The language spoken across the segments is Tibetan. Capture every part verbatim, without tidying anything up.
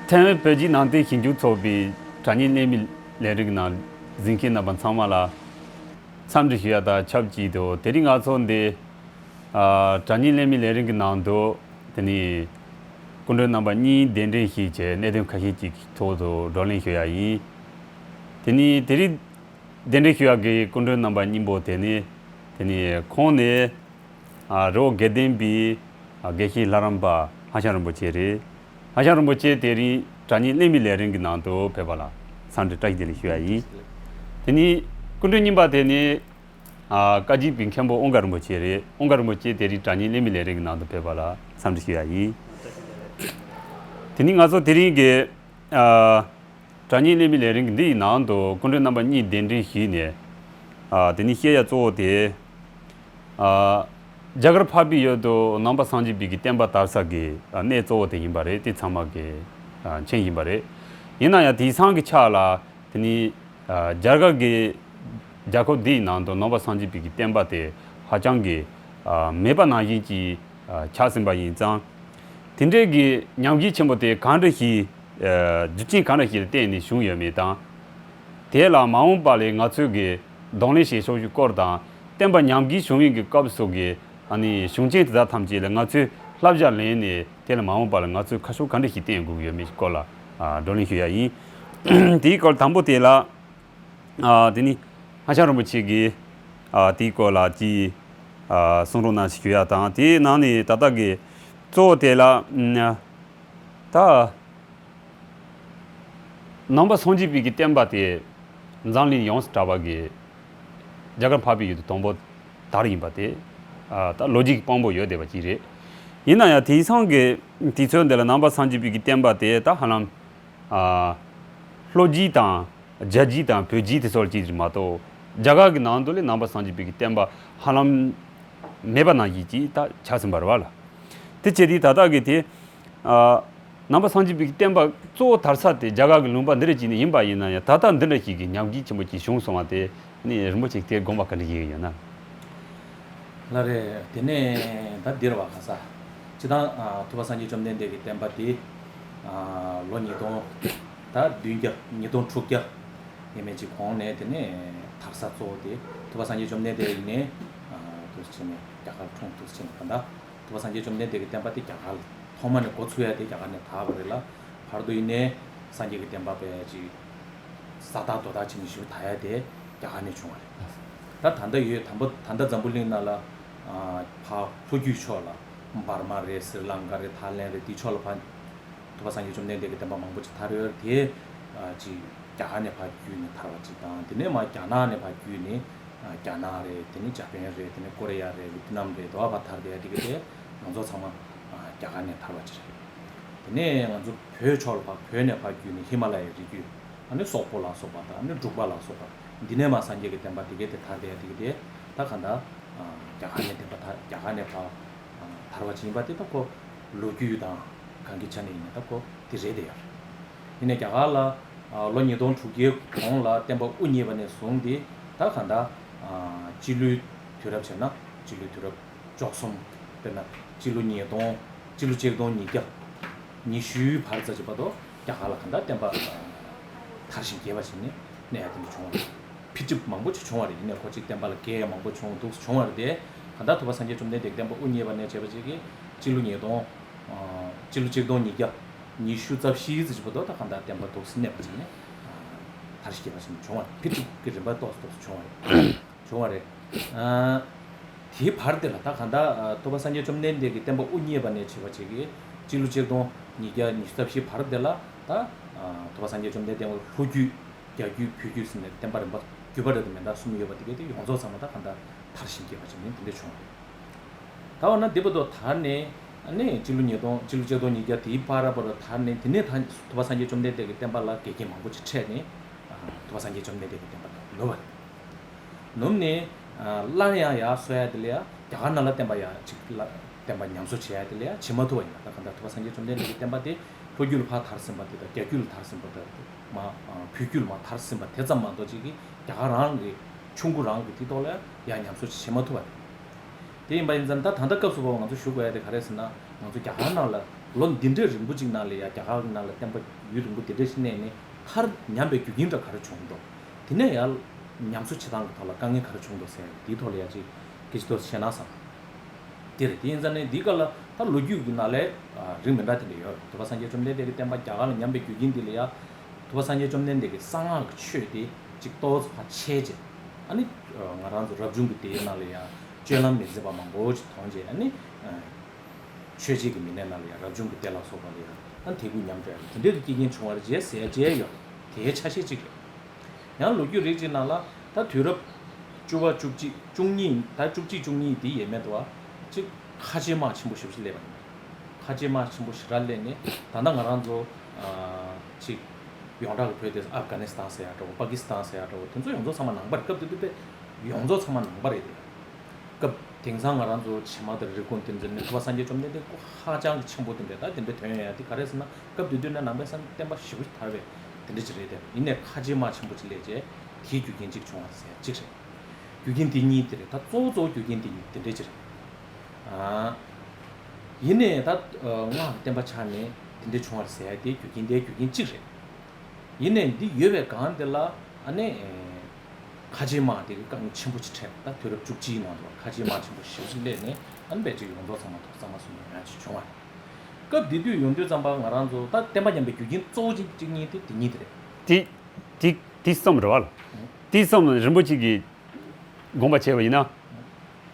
ཐའེ་ཝན་བོད་བརྒྱུད་ནང་བསྟན་ཞིབ་འཇུག་ཚོགས་པའི་དྲ་བརྙན་ལེན་མི་ལས་རིམ་གྱི་ནང་གཟིགས་མཁན་རྣམ་པ་ཚང་མ་ལ་འཚམས་འདྲི་ཞུ་ཡ་དང་ཆབས་ཅིག་ཏུ། དེ་རིང་ང་ཚོ་འདི་ཨ་དྲ་བརྙན་ལེན་མི་ལས་རིམ་གྱི་ནང་དུ་དེ་ནི་སྐུ་མགྲོན་རྣམ་པ་གཉིས་གདན་འདྲེན་ཞུས་བྱས་གནད་དོན་ཁ་ཤས་ཅིག་ཐོག་ཏུ་བགྲོ་གླེང་ཞུ་ཡ་ཡིན། དེ་ནི་དེ་རིང་གདན་འདྲེན་ཞུ་ཡག་གི་སྐུ་མགྲོན་རྣམ་པ་གཉིས་པོ་དེ་ནི་དེ་ནི་ཁོང་ནི་ཨ་རི་བོ་དགེ་ལྡན་པའི་ཨ་དགེ་བཤེས་ལྷ་རམས་པ་ཧ་ཤང་རིན་པོ་ཆེ་རེད། ཧ་ཤང་རིན་པོ་ཆེ་དེ་རིང་དྲ་བརྙན་ལེན་མི་ལས་རིམ་གྱི་ནང་དུ་ཕེབས་པ་ལ་འཚམས་འདྲི་བཀྲ་ཤིས་བདེ་ལེགས་ཞུ་ཡ་ཡིན། དེ་ནི་སྐུ་མགྲོན་གཉིས་པ་དེ་ནི་ཨ་བཀའ་བརྒྱུད་པའི་མཁན་པོ་ཨོང་དཀར་རིན་པོ་ཆེ་རེད། ཨོང་དཀར་རིན་པོ་ཆེ་དེ་རིང་དྲ་བརྙན་ལེན་མི་ལས་རིམ་གྱི་ནང་དུ་ཕེབས་པ་ལ་འཚམས་འདྲི་ཞུ་ཡ་ཡིན། དེ་ནི་ང་ཚོ་དེ་རིང་གི་ཨ་དྲ་བརྙན་ལེན་མི་ལས་རིམ་འདིའི་ནང་དུ་སྐུ་མགྲོན་རྣམ་པ་གཉིས་གདན་འདྲེན་ཞུས་ནས། ཨ་དེ་ནི་བཤད་ཡ་གཙོ་བོ་དེ། ཨ་རྒྱ་གར་འཕགས་པའི་ཡུལ་དུ་ནང་པ་སངས་རྒྱས་པའི་གི་བསྟན་པ་དར་ས་གི་ཨ་གནས་གཙོ་བོ་དེ་ཡིན་པ་རེད། དེ་ཚང་མ་གི་ཨ་མཁྱེན་བཞིན་པ་རེད། ཡིན་ན་ཡང་དེང་སང་གི་ཆ་ལ་དེ་ནི་ཨ་རྒྱ་གར་གི་རྒྱལ་ཁབ་འདིའི་ནང་དུ་ནང་པ་སངས་རྒྱས་པའི་གི་བསྟན་པ་དེ་ཧ་ཅང་གི་ཨ་མེད་པ་ནང་བཞིན་གྱི་ཨ་ཆགས་ཟིན་པ་ཡིན་ཙང་། དེ་འདྲའི་གི་ཉམས་རྒུད་ཆེན་པོ་དེ་གང་འདྲ་ཞིག་ཨ་རྒྱུ་རྐྱེན་གང་འདྲ་ཞིག་ལ་བརྟེན་ནས་བྱུང་ཡོད་མེད་དང་། དེ་ལ་མ་འོངས་པ་ལས་ང་ཚོས་གི་གདོང་ལེན་བྱེད་ཕྱོགས་ཀྱི་སྐོར་དང་། བསྟན་པ་ཉམས་རྒུད་བྱུང་བའི་གི་སྐབས་སུ་གི་ཨ་ནི་གཞུང་ཆེན་དེ་དག་ཐམས་ཅད་ལ་ང་ཚོས་བསླབ་བྱ་ལེན་ནས་དེ་ལ་མ་འོངས་པ་ལ་ང་ཚོས་ཁ་ཕྱོགས་གང་འདྲ་ཞིག་བསྟན་དགོས་ཀྱི་ཡོད་མེད་ཀྱི་སྐོར་ལ་ཨ་བགྲོ་གླེང་ཞུ་ཡ་ཡིན། དེའི་སྐོར་དང་པོ་དེ་ལ་ཨ་དེ་ནི་ཧ་ཤང་རིན་པོ་ཆེ་གིས་ཨ་དེའི་སྐོར་ལ་ཅིག་ཨ་གསུང་རོགས་གནང་ཞེས་ཞུ་ཡ་དང་། དེའི་ནང་ནས་ད་ལྟ་གི་གཙོ་བོ་དེ་ལ་ཨ་ད། ནང་པ་སངས་རྒྱས་པའི་གི་བསྟན་པ་དེ་འཛམ་གླིང་ཡོངས་སུ་གྲགས་པ་གི་རྒྱ་གར་འཕགས་པའི་ཡུལ་དུ་དང་པོ་དར་ཡིན་པ་དེ་ཨ་ད་ལོ་རྒྱུས་ཀྱི་དཔང་པོ་ཡོད་བསྡད་པ་ཅིག་རེད། ཡིན་ན་ཡང་དེང་སང་གི་དུས་ཚོད་འདི་ལ་ནང་པ་སངས་རྒྱས་པའི་གི་བསྟན་པ་དེ་ད་ཧ་ལམ་ཨ་ལྷོ་རྒྱུད་དང་རྒྱ་རྒྱུད་དང་བོད་རྒྱུད་དེ་ཚོ་ཅིག་མ་གཏོགས། རྒྱ་གར་གི་ནང་དུ་ལས་ནང་པ་སངས་རྒྱས་པའི་གི་བསྟན་པ་ཧ་ལམ་མེད་པ་ནང་བཞིན་ཅིག་ད་ཆགས་ཟིན་པ་རེད་བ་ལ། དེ་བྱས་དུས་ད་ལྟ་གི་དེ་ཨ་ནང་པ་སངས་རྒྱས་པའི་གི་བསྟན་པ་གཙོ་བོ་དར་ས་དེ་རྒྱ་གར་གི་ལུང་པ་འདི་རེད་ཅེས་ནས་ཡིན་པ་ཡིན་ན་ཡང་། ད་ལྟ་འདི་འདྲ་ཞིག་གི་ཉམས་རྒུད་ཆེན་པོ་ཅིག་བྱུང་སོང་བ་དེ་ནི་རིན་པོ་ཆེ་དེ་དགོངས་པ་ག་འདྲ་ཞིག་ཡོད་ན། ལགས་རེད། དེ་ནས་ད་འདིར་བ་ག་ས། སྤྱི་བཏང་ཨ་ཐུབ་པ་སངས་རྒྱས་བཅོམ་ལྡན་འདས་ཀྱི་བསྟན་པ་དེ་ཨ་ལོ་ཉིས་སྟོང་ད་བདུན་བརྒྱ། ཉིས་སྟོང་དྲུག་བརྒྱ་ཡས་མས་ཅིག་གོང་ནས་དེ་ནས་དར་ས་གཙོ་བོ་དེ་ཐུབ་པ་སངས་རྒྱས་བཅོམ་ལྡན་འདས་ཡིན་ནས་ཨ་འདུག་སེ་བྱས་ནས་རྒྱ་གར་འཁྲུངས། འདུག་སེ་བྱས་ནས་གང་ལྟར་ཐུབ་པ་སངས་རྒྱས་བཅོམ་ལྡན་འདས་ཀྱི་བསྟན་པ་དེ་རྒྱ་གར་ལ་ཐོག་མ་ནས་འགོ་ཚུགས་ཡ་དེ་རྒྱ་གར་ནས་དར་བ་རེད་ལ། བར་དུ་ཡིན་ནས་སངས་རྒྱས་ཀྱི་བསྟན་པ་དཔེ་ཅིག་ས་དག་རྡོ་དག་བྱས་ནས་ཞུ་དར་ཡ་དེ་རྒྱ་གར་ནས་བྱུང་བ་རེད། ད་ད་ལྟ་ཡོད། དང་པོ་ད་ལྟ་འཛམ་བུ་གླིང་ནང་ལ་ཨ་ཕར་ལྷོ་རྒྱུད་ཕྱོགས་ལ་འབར་མ་རེད། སི་རི་ལང་ཀ་རེད། ཐའི་ལེན་རེད། དེའི་ཕྱོགས་ལ་ཕར་ཐུབ་པ་སངས་རྒྱས་བཅོམ་ལྡན་འདས་ཀྱི་བསྟན་པ་མང་པོ་ཅིག་དར་ཡོད་རེད། དེ་ཨ་ཅིག་རྒྱ་གར་ནས་ཕར་བརྒྱུད་ནས་དར་བ་ཅིག་དང་། དེ་ནས་མར་རྒྱ་ནག་ནས་ཕར་བརྒྱུད་ནས་ཨ་རྒྱ་ནག་རེད། དེ་ནས་ཇ་པན་རེད། དེ་ནས་ཀོ་རི་ཡ་རེད། ཝེ་ཏི་ནམ་རེད། དེ་བ་ཕར་དར་བསྡད་ཡ་དེ་གི་དེ་ང་ཚོ་ཚང་མ་ཨ་རྒྱ་གར་ནས་དར་བ་ཅིག་རེད། དེ་ནས་ང་ཚོ་བོད་ཕྱོགས་ལ་ཕར། བོད་ནས་ཕར་བརྒྱུད་ནས་ཧི་མ་ལ་ཡའི་རི་རྒྱུད། ཨ་ནི་སོག་པོ་ལ་སོགས་པ་དང་། ཨ་ནི་འབྲུག་པ་ལ་སོགས་པ། འདི་ནས་མར་སངས་རྒྱས་ཀྱི་བསྟན་པ་དེ་གའི་དེ་དར་བསྡད་ཡ་དེ་གའི་དེ་ད་གང་ལྟར་ཨ་རྒྱ་གར་ནས་བསྟན་པ་དར། རྒྱ་གར་ནས་ཕར་ཨ་དར་བ་ཅིག་ཡིན་པ་དེ་ད་ཁོ་ལོ་རྒྱུས་དང་གང་གི་ཆ་ནས་ཡིན་ན་ད་ཁོ་དེ་རེད་བསྡད་ཡ་རེད། ཡིན་ནའི་རྒྱ་གར་ལ་ཨ་ལོ་ཉིས་སྟོང་དྲུག་བརྒྱའི་གོང་ལ་བསྟན་པ་དབུ་བརྙེས་པ་ནས་བཟུང་སྟེ་ད་གང་ལྟར་ཨ་སྤྱི་ལོའི་དུས་རབས་བྱས་ན་སྤྱི་ལོའི་དུས་རབས་བཅུ་གསུམ། དཔེར་ན་སྤྱི་ལོ་ཉིས་སྟོང་། སྤྱི་ལོ་ཆིག་སྟོང་ཉིས་བརྒྱ་ཉི་ཤུའི་བར་ཙམ་ཅིག་བར་དུ་རྒྱ་གར་ལ་གང་ལྟར་བསྟན་པ་དར་ཞིང་རྒྱས་པ་ཞིག་ནི་གནས་ཡ་དེ་འདྲ་བྱུང་བ་རེད། འཕེལ་འགྲིབ་མང་པོ་ཅིག་བྱུང་བ་རེད། ཡིན་ནའི་ཁོ་ཅིག་བསྟན་པ་ལ་འགལ་ཡ་མང་པོ་བྱུང་འདུག་བྱུང་བ་རེད་དེ། གང་ལྟར་ཐུབ་པ་སངས་རྒྱས་བཅོམ་ལྡན་འདས་ཀྱི་བསྟན་པ་དབུ་བརྙེས་པ་ནས་བྱས་པ་ཅིག་གིས་སྤྱི་ལོ་ཉིས་སྟོང་། སྤྱི་ལོ་ཆིག་སྟོང་ཉིས་བརྒྱ་ཉི་ཤུ་རྩ་བཞི་ཙམ་ཅིག་བར་དུ་ད་གང་ལྟར་བསྟན་པ་འདུག་སེ་གནས་པ་ཅིག་ནི་དར་ཞིང་རྒྱས་པ་ཞིག་བྱུང་བ་རེད། འཕེལ་འགྲིབ་ཀྱི་རིམ་པ་ཏོག་ཙམ་ཏོག་ཙམ་བྱུང་བ་རེད། བྱུང་བ་རེད། ཨ་དེའི་བར་དེ་ལ་ད་གང་ལྟར་ཨ་ཐུབ་པ་སངས་རྒྱས་བཅོམ་ལྡན་འདས་ཀྱི་བསྟན་པ་དབུ་བརྙེས་པ་ནས་བྱས་པ་ཅིག་གིས་སྤྱི་ལོ་ཆིག་སྟོང་ཉིས་བརྒྱ་ཉི་ཤུ་རྩ་བཞིའི་བར་དེ་ལ་ད་ཨ་ཐུབ་པ་སངས་རྒྱས་བཅོམ་ལྡན་འདས་ལྷོ་རྒྱུད། རྒྱ་རྒྱུད། བོད་རྒྱུད་ཟེར་ནས་བསྟན་པ་རིམ་པ་བརྒྱུད་པ་རེད་དེ་མེ་མདའ་གསུམ་ཡོད་པ་དེ་གའི་དེ་ཡོངས་རྫོགས་ཚང་མ་ད་གང་ལྟར་དར་ཞིང་རྒྱས་པ་ཅིག་ནི་དེ་འདྲ་བྱུང་བ་རེད། ད་འོ་ན་དེ་བར་དུ་དར་ནས་ཨ་ནི་སྤྱི་ལོ་ཉིས་སྟོང་། སྤྱི་ལོ་ཆིག་སྟོང་ཉིས་བརྒྱ་དེའི་བར་བར་དུ་དར་ནས་དེ་ནས་ད་ཐུབ་པ་སངས་རྒྱས་བཅོམ་ལྡན་འདས་ཀྱི་བསྟན་པ་ལ་འགལ་རྐྱེན་མང་པོ་ཅིག་འཕྲད་ནས་ཨ་ཐུབ་པ་སངས་རྒྱས་བཅོམ་ལྡན་འདས་ཀྱི་བསྟན་པ་ནུབ་པ་རེད། ནུབ་ནས་ཨ་སླར་ཡང་ཡར་གསོ་ཡ་དེ་ལ་ཡ་རྒྱ་གར་ནང་ལ་བསྟན་པ་ཡ་ཅིག་ལ་བསྟན་པ་ཉམས་གསོ་བྱེད་ཡ་དེ་ལ་ཡ་བྱེད་མ་ཐུབ་པ་ཡིན་ན། ད་གང་ལྟར་ཐུབ་པ་སངས་རྒྱས་བཅོམ་ལྡན་འདས་ཀྱི་བསྟན་པ་དེ་ལྷོ་རྒྱུད་ལ་ཕར་དར་ཟིན་པ་དེ་དང་། རྒྱ་རྒྱུད་ལ་དར་ཟིན་པ་དེ་དང་། མ་ཨ་བོད་རྒྱུད་ལ་མར་དར་ཟིན་པ་དེ་ཙམ་མ་གཏོགས་ཅིག་གིས་རྒྱ་གར་རང་གི་ཆུང་ཀུ་རང་གི་དེ་ཐོག་ལ་ཡ་ཉམས་གསོ་ཅིག་བྱེད་མ་ཐུབ་པ་རེད། དེ་ཡིན་པ་ཡིན་ཙང་ད་ད་ལྟ་སྐབས་སུ་བབ་པ་ང་ཚོ་ཞུ་དགོས་ཡ་དེ་ག་རེ་ཟེར་ན། ང་ཚོ་རྒྱ་གར་ནང་ལ་ལོ་འདི་འདྲའི་རིང་པོ་ཅིག་ནང་ལ་ཡ་རྒྱ་གར་ནང་ལ་བསྟན་པ་ཡུན་རིང་པོ་འདི་འདྲ་ཞིག་གནས་ནས་མཐར་ཉམས་པའི་རྒྱུ་རྐྱེན་འདྲ་ག་རེ་བྱུང་འདུག་དེ་ནས་ཡར་ཉམས་གསོ་བྱེད་སྟངས་ཀྱི་ཐོག་ལ་དཀའ་ངལ་ག་རེ་བྱུང་འདུག་ཟེར་དེའི་ཐོག་ལ་ཡ་ཅིག་སྐད་ཆ་ཏོག་ཙམ་བཤད་ན་བསམ། དེ་རེད། དེ་ཡིན་ཙང་ནས་འདིའི་སྐབས་ལ་ད་ལོ་རྒྱུས་ཀྱི་ནང་ལས་ཨ་རིགས་མི་འདྲ་དེ་འདྲ་ཡོད་རེད། ཐུབ་པ་སངས་རྒྱས་བཅོམ་ལྡན་འདས་ཀྱི་བསྟན་པ་རྒྱ་གར་ལ་ཉམས་པའི་རྒྱུ་རྐྱེན་འདི་ལ་ཡ། ཐུབ་པ་སངས་རྒྱས་བཅོམ་ལྡན་འདས་ཀྱི་གསང་སྔགས་ཀྱི་ཆོས་དེ་ཅིག་ཏོག་ཙམ་ཕར་ཕྱེ་རྗེས། ཨ་ནི་ང་རང་ཚོ་རབ་བྱུང་གི་སྡེའི་ནང་ལ་ཡ་སྤྱོད་ལམ་མི་མཛེས་པ་མང་པོ་ཅིག་མཐོང་རྗེས། ཨ་ནི་ཆོས་བྱེད་ཀྱི་མི་སྣའི་ནང་ལ་ཡ་རབ་བྱུང་གི་སྡེ་ལ་སོགས་པ་ལ་ཡ་ཨ་ནི་དད་གུས་ཉམས་འགྲོ་ཡ་དེ་འདྲའི་གི་རྐྱེན་བྱུང་བ་རེད་ཅེས་ཟེར་ཡ་ཅིག་ཡོད། དེའི་ཆ་ཤས་གཅིག་རེད། ཡང་ལོ་རྒྱུས་རིགས་ཅིག་ནང་ལ་ད་དུས་རབས་བཅུ་པ་བཅུ་གཅིག་བཅུ་གཉིས། ད་བཅུ་གཅིག་བཅུ་གཉིས་དེ་ཡས་མས་འདུག་བ། གཅིག་ཁ་ཆེ་དམག་ཆེན་པོ་ཞེ་པོ་ཞིག་སླེབས་པ་ཡིན། ཁ་ཆེ་དམག་ཆེན་པོ་ཞེ་དྲག་སླེབས་ནས་ད་ལྟ་ང་རང་ཚོ་ཨ་གཅིག་ཡོངས་གྲགས་ཀྱི་བོད་དེ་ཨབ་གྷ་ནི་སི་ཐན་ཟེར་ཡ་འདྲ་བོ། པ་ཀི་སི་ཐན་ཟེར་ཡ་འདྲ་བོ། དེ་ཚོ་ཡོངས་རྫོགས་ཚང་མ་ནང་པ་རེད། སྐབས་དེ་དུས་དཔེ་ཡོངས་རྫོགས་ཚང་མ་ནང་པ་རེད་དེ། སྐབས་དེང་སང་ང་རང་ཚོ་བྱེ་མ་དང་རི་ཀོན་དེ་ཚོ་ནི་ཐུབ་པ་སངས་རྒྱས་བཅོམ་ལྡན་འདས་སྐུ་ཧ་ཅང་གི་ཆེན་པོ་དེ་འདྲ། ད་དེ་འདྲ་དོན་ཡོད་ཡ་དེ་ག་རེ་ཟེར་ན། སྐབས་དེ་དུས་ནས་ནང་པའི་སངས་རྒྱས་བསྟན་པ་ཞེ་པོ་ཅིག་དར་བའི་དེ་འདྲ་ཅིག་རེད་དེ། ཡིན་ནའི་ཁ་ཆེ་དམག་ཆེན་པོ་ཅིག་སླེབས་རྗེས་དེའི་རྒྱུ་རྐྱེན་གཅིག་བྱུང་བ་ཟེར་ཡ་གཅིག་རེད། རྒྱུ་རྐྱེན་དེ་གཉིས་དེ་རེད། ད་གཙོ་བོ་གཙོ་བོ་རྒྱུ་རྐྱེན་དེ་གཉིས་དེ་འདྲ་ཅིག་རེད། ཨ། ཡིན་ནའི་ད་ཨ་སྔགས་ཀྱི་བསྟན་པ་ཆགས་ནས་དེ་འདྲ་བྱུང་བ་རེད་ཟེར་ཡ་དེ་རྒྱུ་རྐྱེན་དེའི་རྒྱུ་རྐྱེན་གཅིག་རེད། ཡིན་ནའི་འདི་ཡོད་པའི་སྒང་དེ་ལ་ཨ་ནི་ཨེ་ཁ་ཆེ་དམག་དེ་གི་དཀའ་ངལ་ཆེན་པོ་ཅིག་འཕྲད། ད་དུས་རབས་བཅུ་གཅིག་ནང་དུ་ཁ་ཆེ་དམག་ཆེན་པོ་ཞེ་པོ་ཅིག་སླེབས་ནས་ཨ་ནི་དཔེ་ཅིག་ཡོངས་རྫོགས་ཚང་མ་ཐོག་གཙང་མ་བཟོ་ནས་ཡང་ཅིག་བྱུང་བ་རེད། སྐབས་དེ་དུས་ཡོང་དུས་ཙམ་པ་ང་རང་ཚོ་ད་བསྟན་པ་ཉམས་པའི་རྒྱུ་རྐྱེན་གཙོ་བོ་གཅིག་གཅིག་གཉིས་དེ་དེ་གཉིས་དེ་རེད། དེ་དེ་དེ་གསུམ་རེད་བ། དེ་གསུམ་རིན་པོ་ཆེ་གིས་དགོངས་པ་བྱས་པ་ཡིན་ན།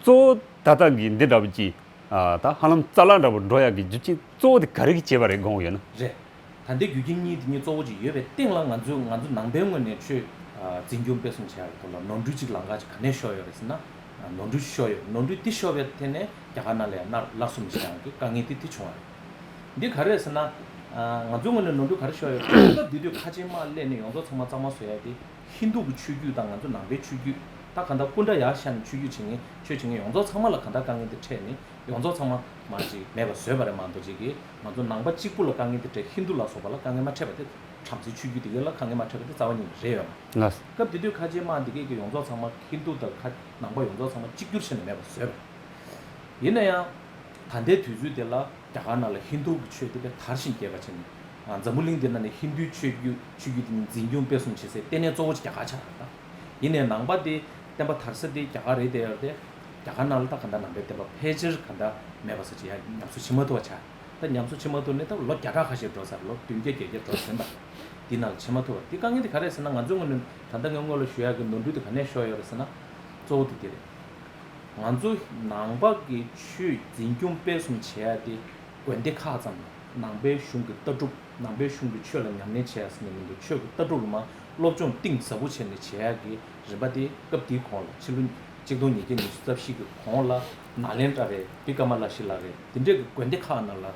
གཙོ་བོ་ད་ལྟ་གི་འདི་འདྲ་བོ་ཅིག་ཨ་ད་ཧ་ལམ་རྩ་བརླག་འདྲ་བོ་འགྲོ་ཡག་གི་རྒྱུ་རྐྱེན་གཙོ་བོ་དེ་ག་རེ་གིས་བྱས་པ་རེད་དགོངས་ཡོད་ན། རེད། ད་ལྟའི་རྒྱུ་རྐྱེན་གཉིས་དེ་གཉིས་གཙོ་བོ་ཅིག་ཡོད་པའི་སྟེང་ལ་ང་ཚོས་ང་ཚོ་ནང་པའི་ངོས་ནས་ཆོས་ཨ་འཛིན་སྐྱོང་སྤེལ་གསུམ་བྱེད་ཡག་གི་ཐོག་ལ་ནོར་འཁྲུལ་ཅིག་ལམ་ཁ་ཅིག་ག་ནས་ཤོར་ཡོད་རེད་ཟེར་ན། ཨ་ནོར་འཁྲུལ་ཤོར་ཡོད། ནོར་འཁྲུལ་དེ་ཤོར་བའི་ཐད་ནས་རྒྱ་གར་ནང་ལ་ཡང་སླར་སླར་གསོ་མི་བྱེད་ཡག་གི་དཀའ་ངལ་དེ་དེ་བྱུང་བ་རེད། འདི་ག་རེ་རེད་ཟེར་ན། ཨ་ང་ཚོའི་ངོས་ནས་ནོར་འཁྲུལ་ག་རེ་ཤོར་ཡོད་རེད། སྐབས་དེ་དུས་ཁ་ཆེ་དམག་སླེབས་ནས་ཡོངས་རྫོགས་ཚང་མ་གཙང་མ་བཟོ་ཡག་དེ། ཧིན་དུ་གི་ཆོས་བརྒྱུད་དང་ང་ཚོ་ནང་པའི་ཆོས་བརྒྱུད། ད་གང་ལྟར་སྐུ་འདྲ་ཡར་ཤར་ནས་ཆོས་བརྒྱུད་བྱེད་མཁན་ཆོས་བྱེད་མཁན་ཡོངས་རྫོགས་ཚང་མ་ལ་གང་ལྟར་དཀའ་ངལ་འདི་འཕྲད་ནས་ཡོངས་རྫོགས་ཚང་མ་མར་ཅིག་མེད་པ་བཟོས་པ་རེད་མ་གཏོགས། ཅིག་གིས་ང་ཚོ་ནང་པ་གཅིག་པུ་ལ་དཀའ་ངལ་འདི་འཕྲད། ཧིན་དུ་ལ་སོགས་པ་ལ་དཀའ་ངལ་མ་འཕྲད་པ་དེ་བྲམ་ཟེའི་ཆོས་བརྒྱུད་འདི་གས་ལ་དཀའ་ངལ་མ་འཕྲད་པ་དེ་རྩ་བ་ཉིད་ནས་རེད་ཡོད་མ་རེད། ལགས། སྐབས་དེ་དུས་ཁ་ཆེ་དམག་འདི་གས་ཀྱིས་ཡོངས་རྫོགས་ཚང་མ་ཧིན་དུ་དང་ཁ་ནང་པ་ཡོངས་རྫོགས་ཚང་མ་གཅིག་གྱུར་བྱས་ནས་མེད་པ་བཟོས་པ་རེད། ཡིན་ན་ཡང་། ད་ལྟའི་དུས་ཚོད་དེ་ལ་རྒྱ་གར་ནང་ལ་ཧིན་དུ་གི་ཆོས་དེ་དཔེ་དར་ཞིང་རྒྱས་པ་བྱས་ནས། ཨ་འཛམ་བུ་གླིང་འདི་ནང་ནས་ཧིན་དུའི་ཆོས་བརྒྱུད་ཆོས་བརྒྱུད་དེ་ཉིད་འཛིན་སྐྱོང་སྤེལ་གསུམ་བྱེད་སའི་ལྟེ་གནས་གཙོ་བོ་ཅིག་རྒྱ་གར་ཆགས་པ་རེད་ད། ཡིན་ནའི་ནང་པ་དེ་བསྟན་པ་དར་ས་དེ་རྒྱ་གར་རེད་དེ་ཡོད་དེ། རྒྱ་གར་ནང་ལ་ད་ག་འདྲ་ནང་པའི་བསྟན་པ་ཕལ་ཆེར་ག་འདྲ་མེད་པ་ས་ཅིག་ཡང་ཉམས་གསོ་བྱེད་མ་ཐུབ་པ་ཆགས། ད་ཉམས་གསོ་བྱེད་མ་ཐུབ་ནས་ད་ལོ་བརྒྱ་ཕྲག་ཁ་ཤས་འགྲོ་ས་རེད། ལོ་བདུན་བརྒྱ་བརྒྱད་བརྒྱ་འགྲོ་ཟིན་པ། འདི་ནང་ལ་བྱེད་མ་ཐུབ་པ་དེ་དཀའ་ངལ་དེ་ག་རེ་རེད་ཟེར་ན། ང་ཚོའི་ངོས་ནས་ད་ལྟ་ངས་སྔོན་ལ་ཞུ་ཡག་གི་ནོར་འཁྲུལ་དེ་ག་ནས་ཤོར་ཡོད་རེད་ཟེར་ན། གཙོ་བོ་དེ་དེ་རེད། ང་ཚོ་ནང་པ་གི་ཆོས་འཛིན་སྐྱོང་སྤེལ་གསུམ་བྱེད་ཡ་དེ་དགོན་སྡེ་ཁག་ཙམ་ལ་ནང་པའི་གཞུང་གི་ལྟ་གྲུབ། ནང་པའི་གཞུང་གི་ཆོས་ལ་ཉམས་ལེན་བྱེད་ཡ་ཟེར་ནས་མི་འདུག་ཆོས་ཀྱི་ལྟ་གྲུབ་ལ་མར་སློབ་སྦྱོང་གཏིང་ཟབ་པོ་བྱས་ནས་བྱེད་ཡ་གི་རིམ་པ་དེ་སྐབས་དེའི་གོང་ལ་ཕྱི་ལོ་ཆིག་སྟོང་ཉིས་བརྒྱ་ཉི་ཤུ་རྩ་བཞི་གི་གོང་ལ་ནཱ་ལེནྡྲ་རེད། བི་ཀ་མ་ལ་ཤི་ལ་རེད། དེ་འདྲས་ཀྱི་དགོན་སྡེ་ཁག་ནང་ལ་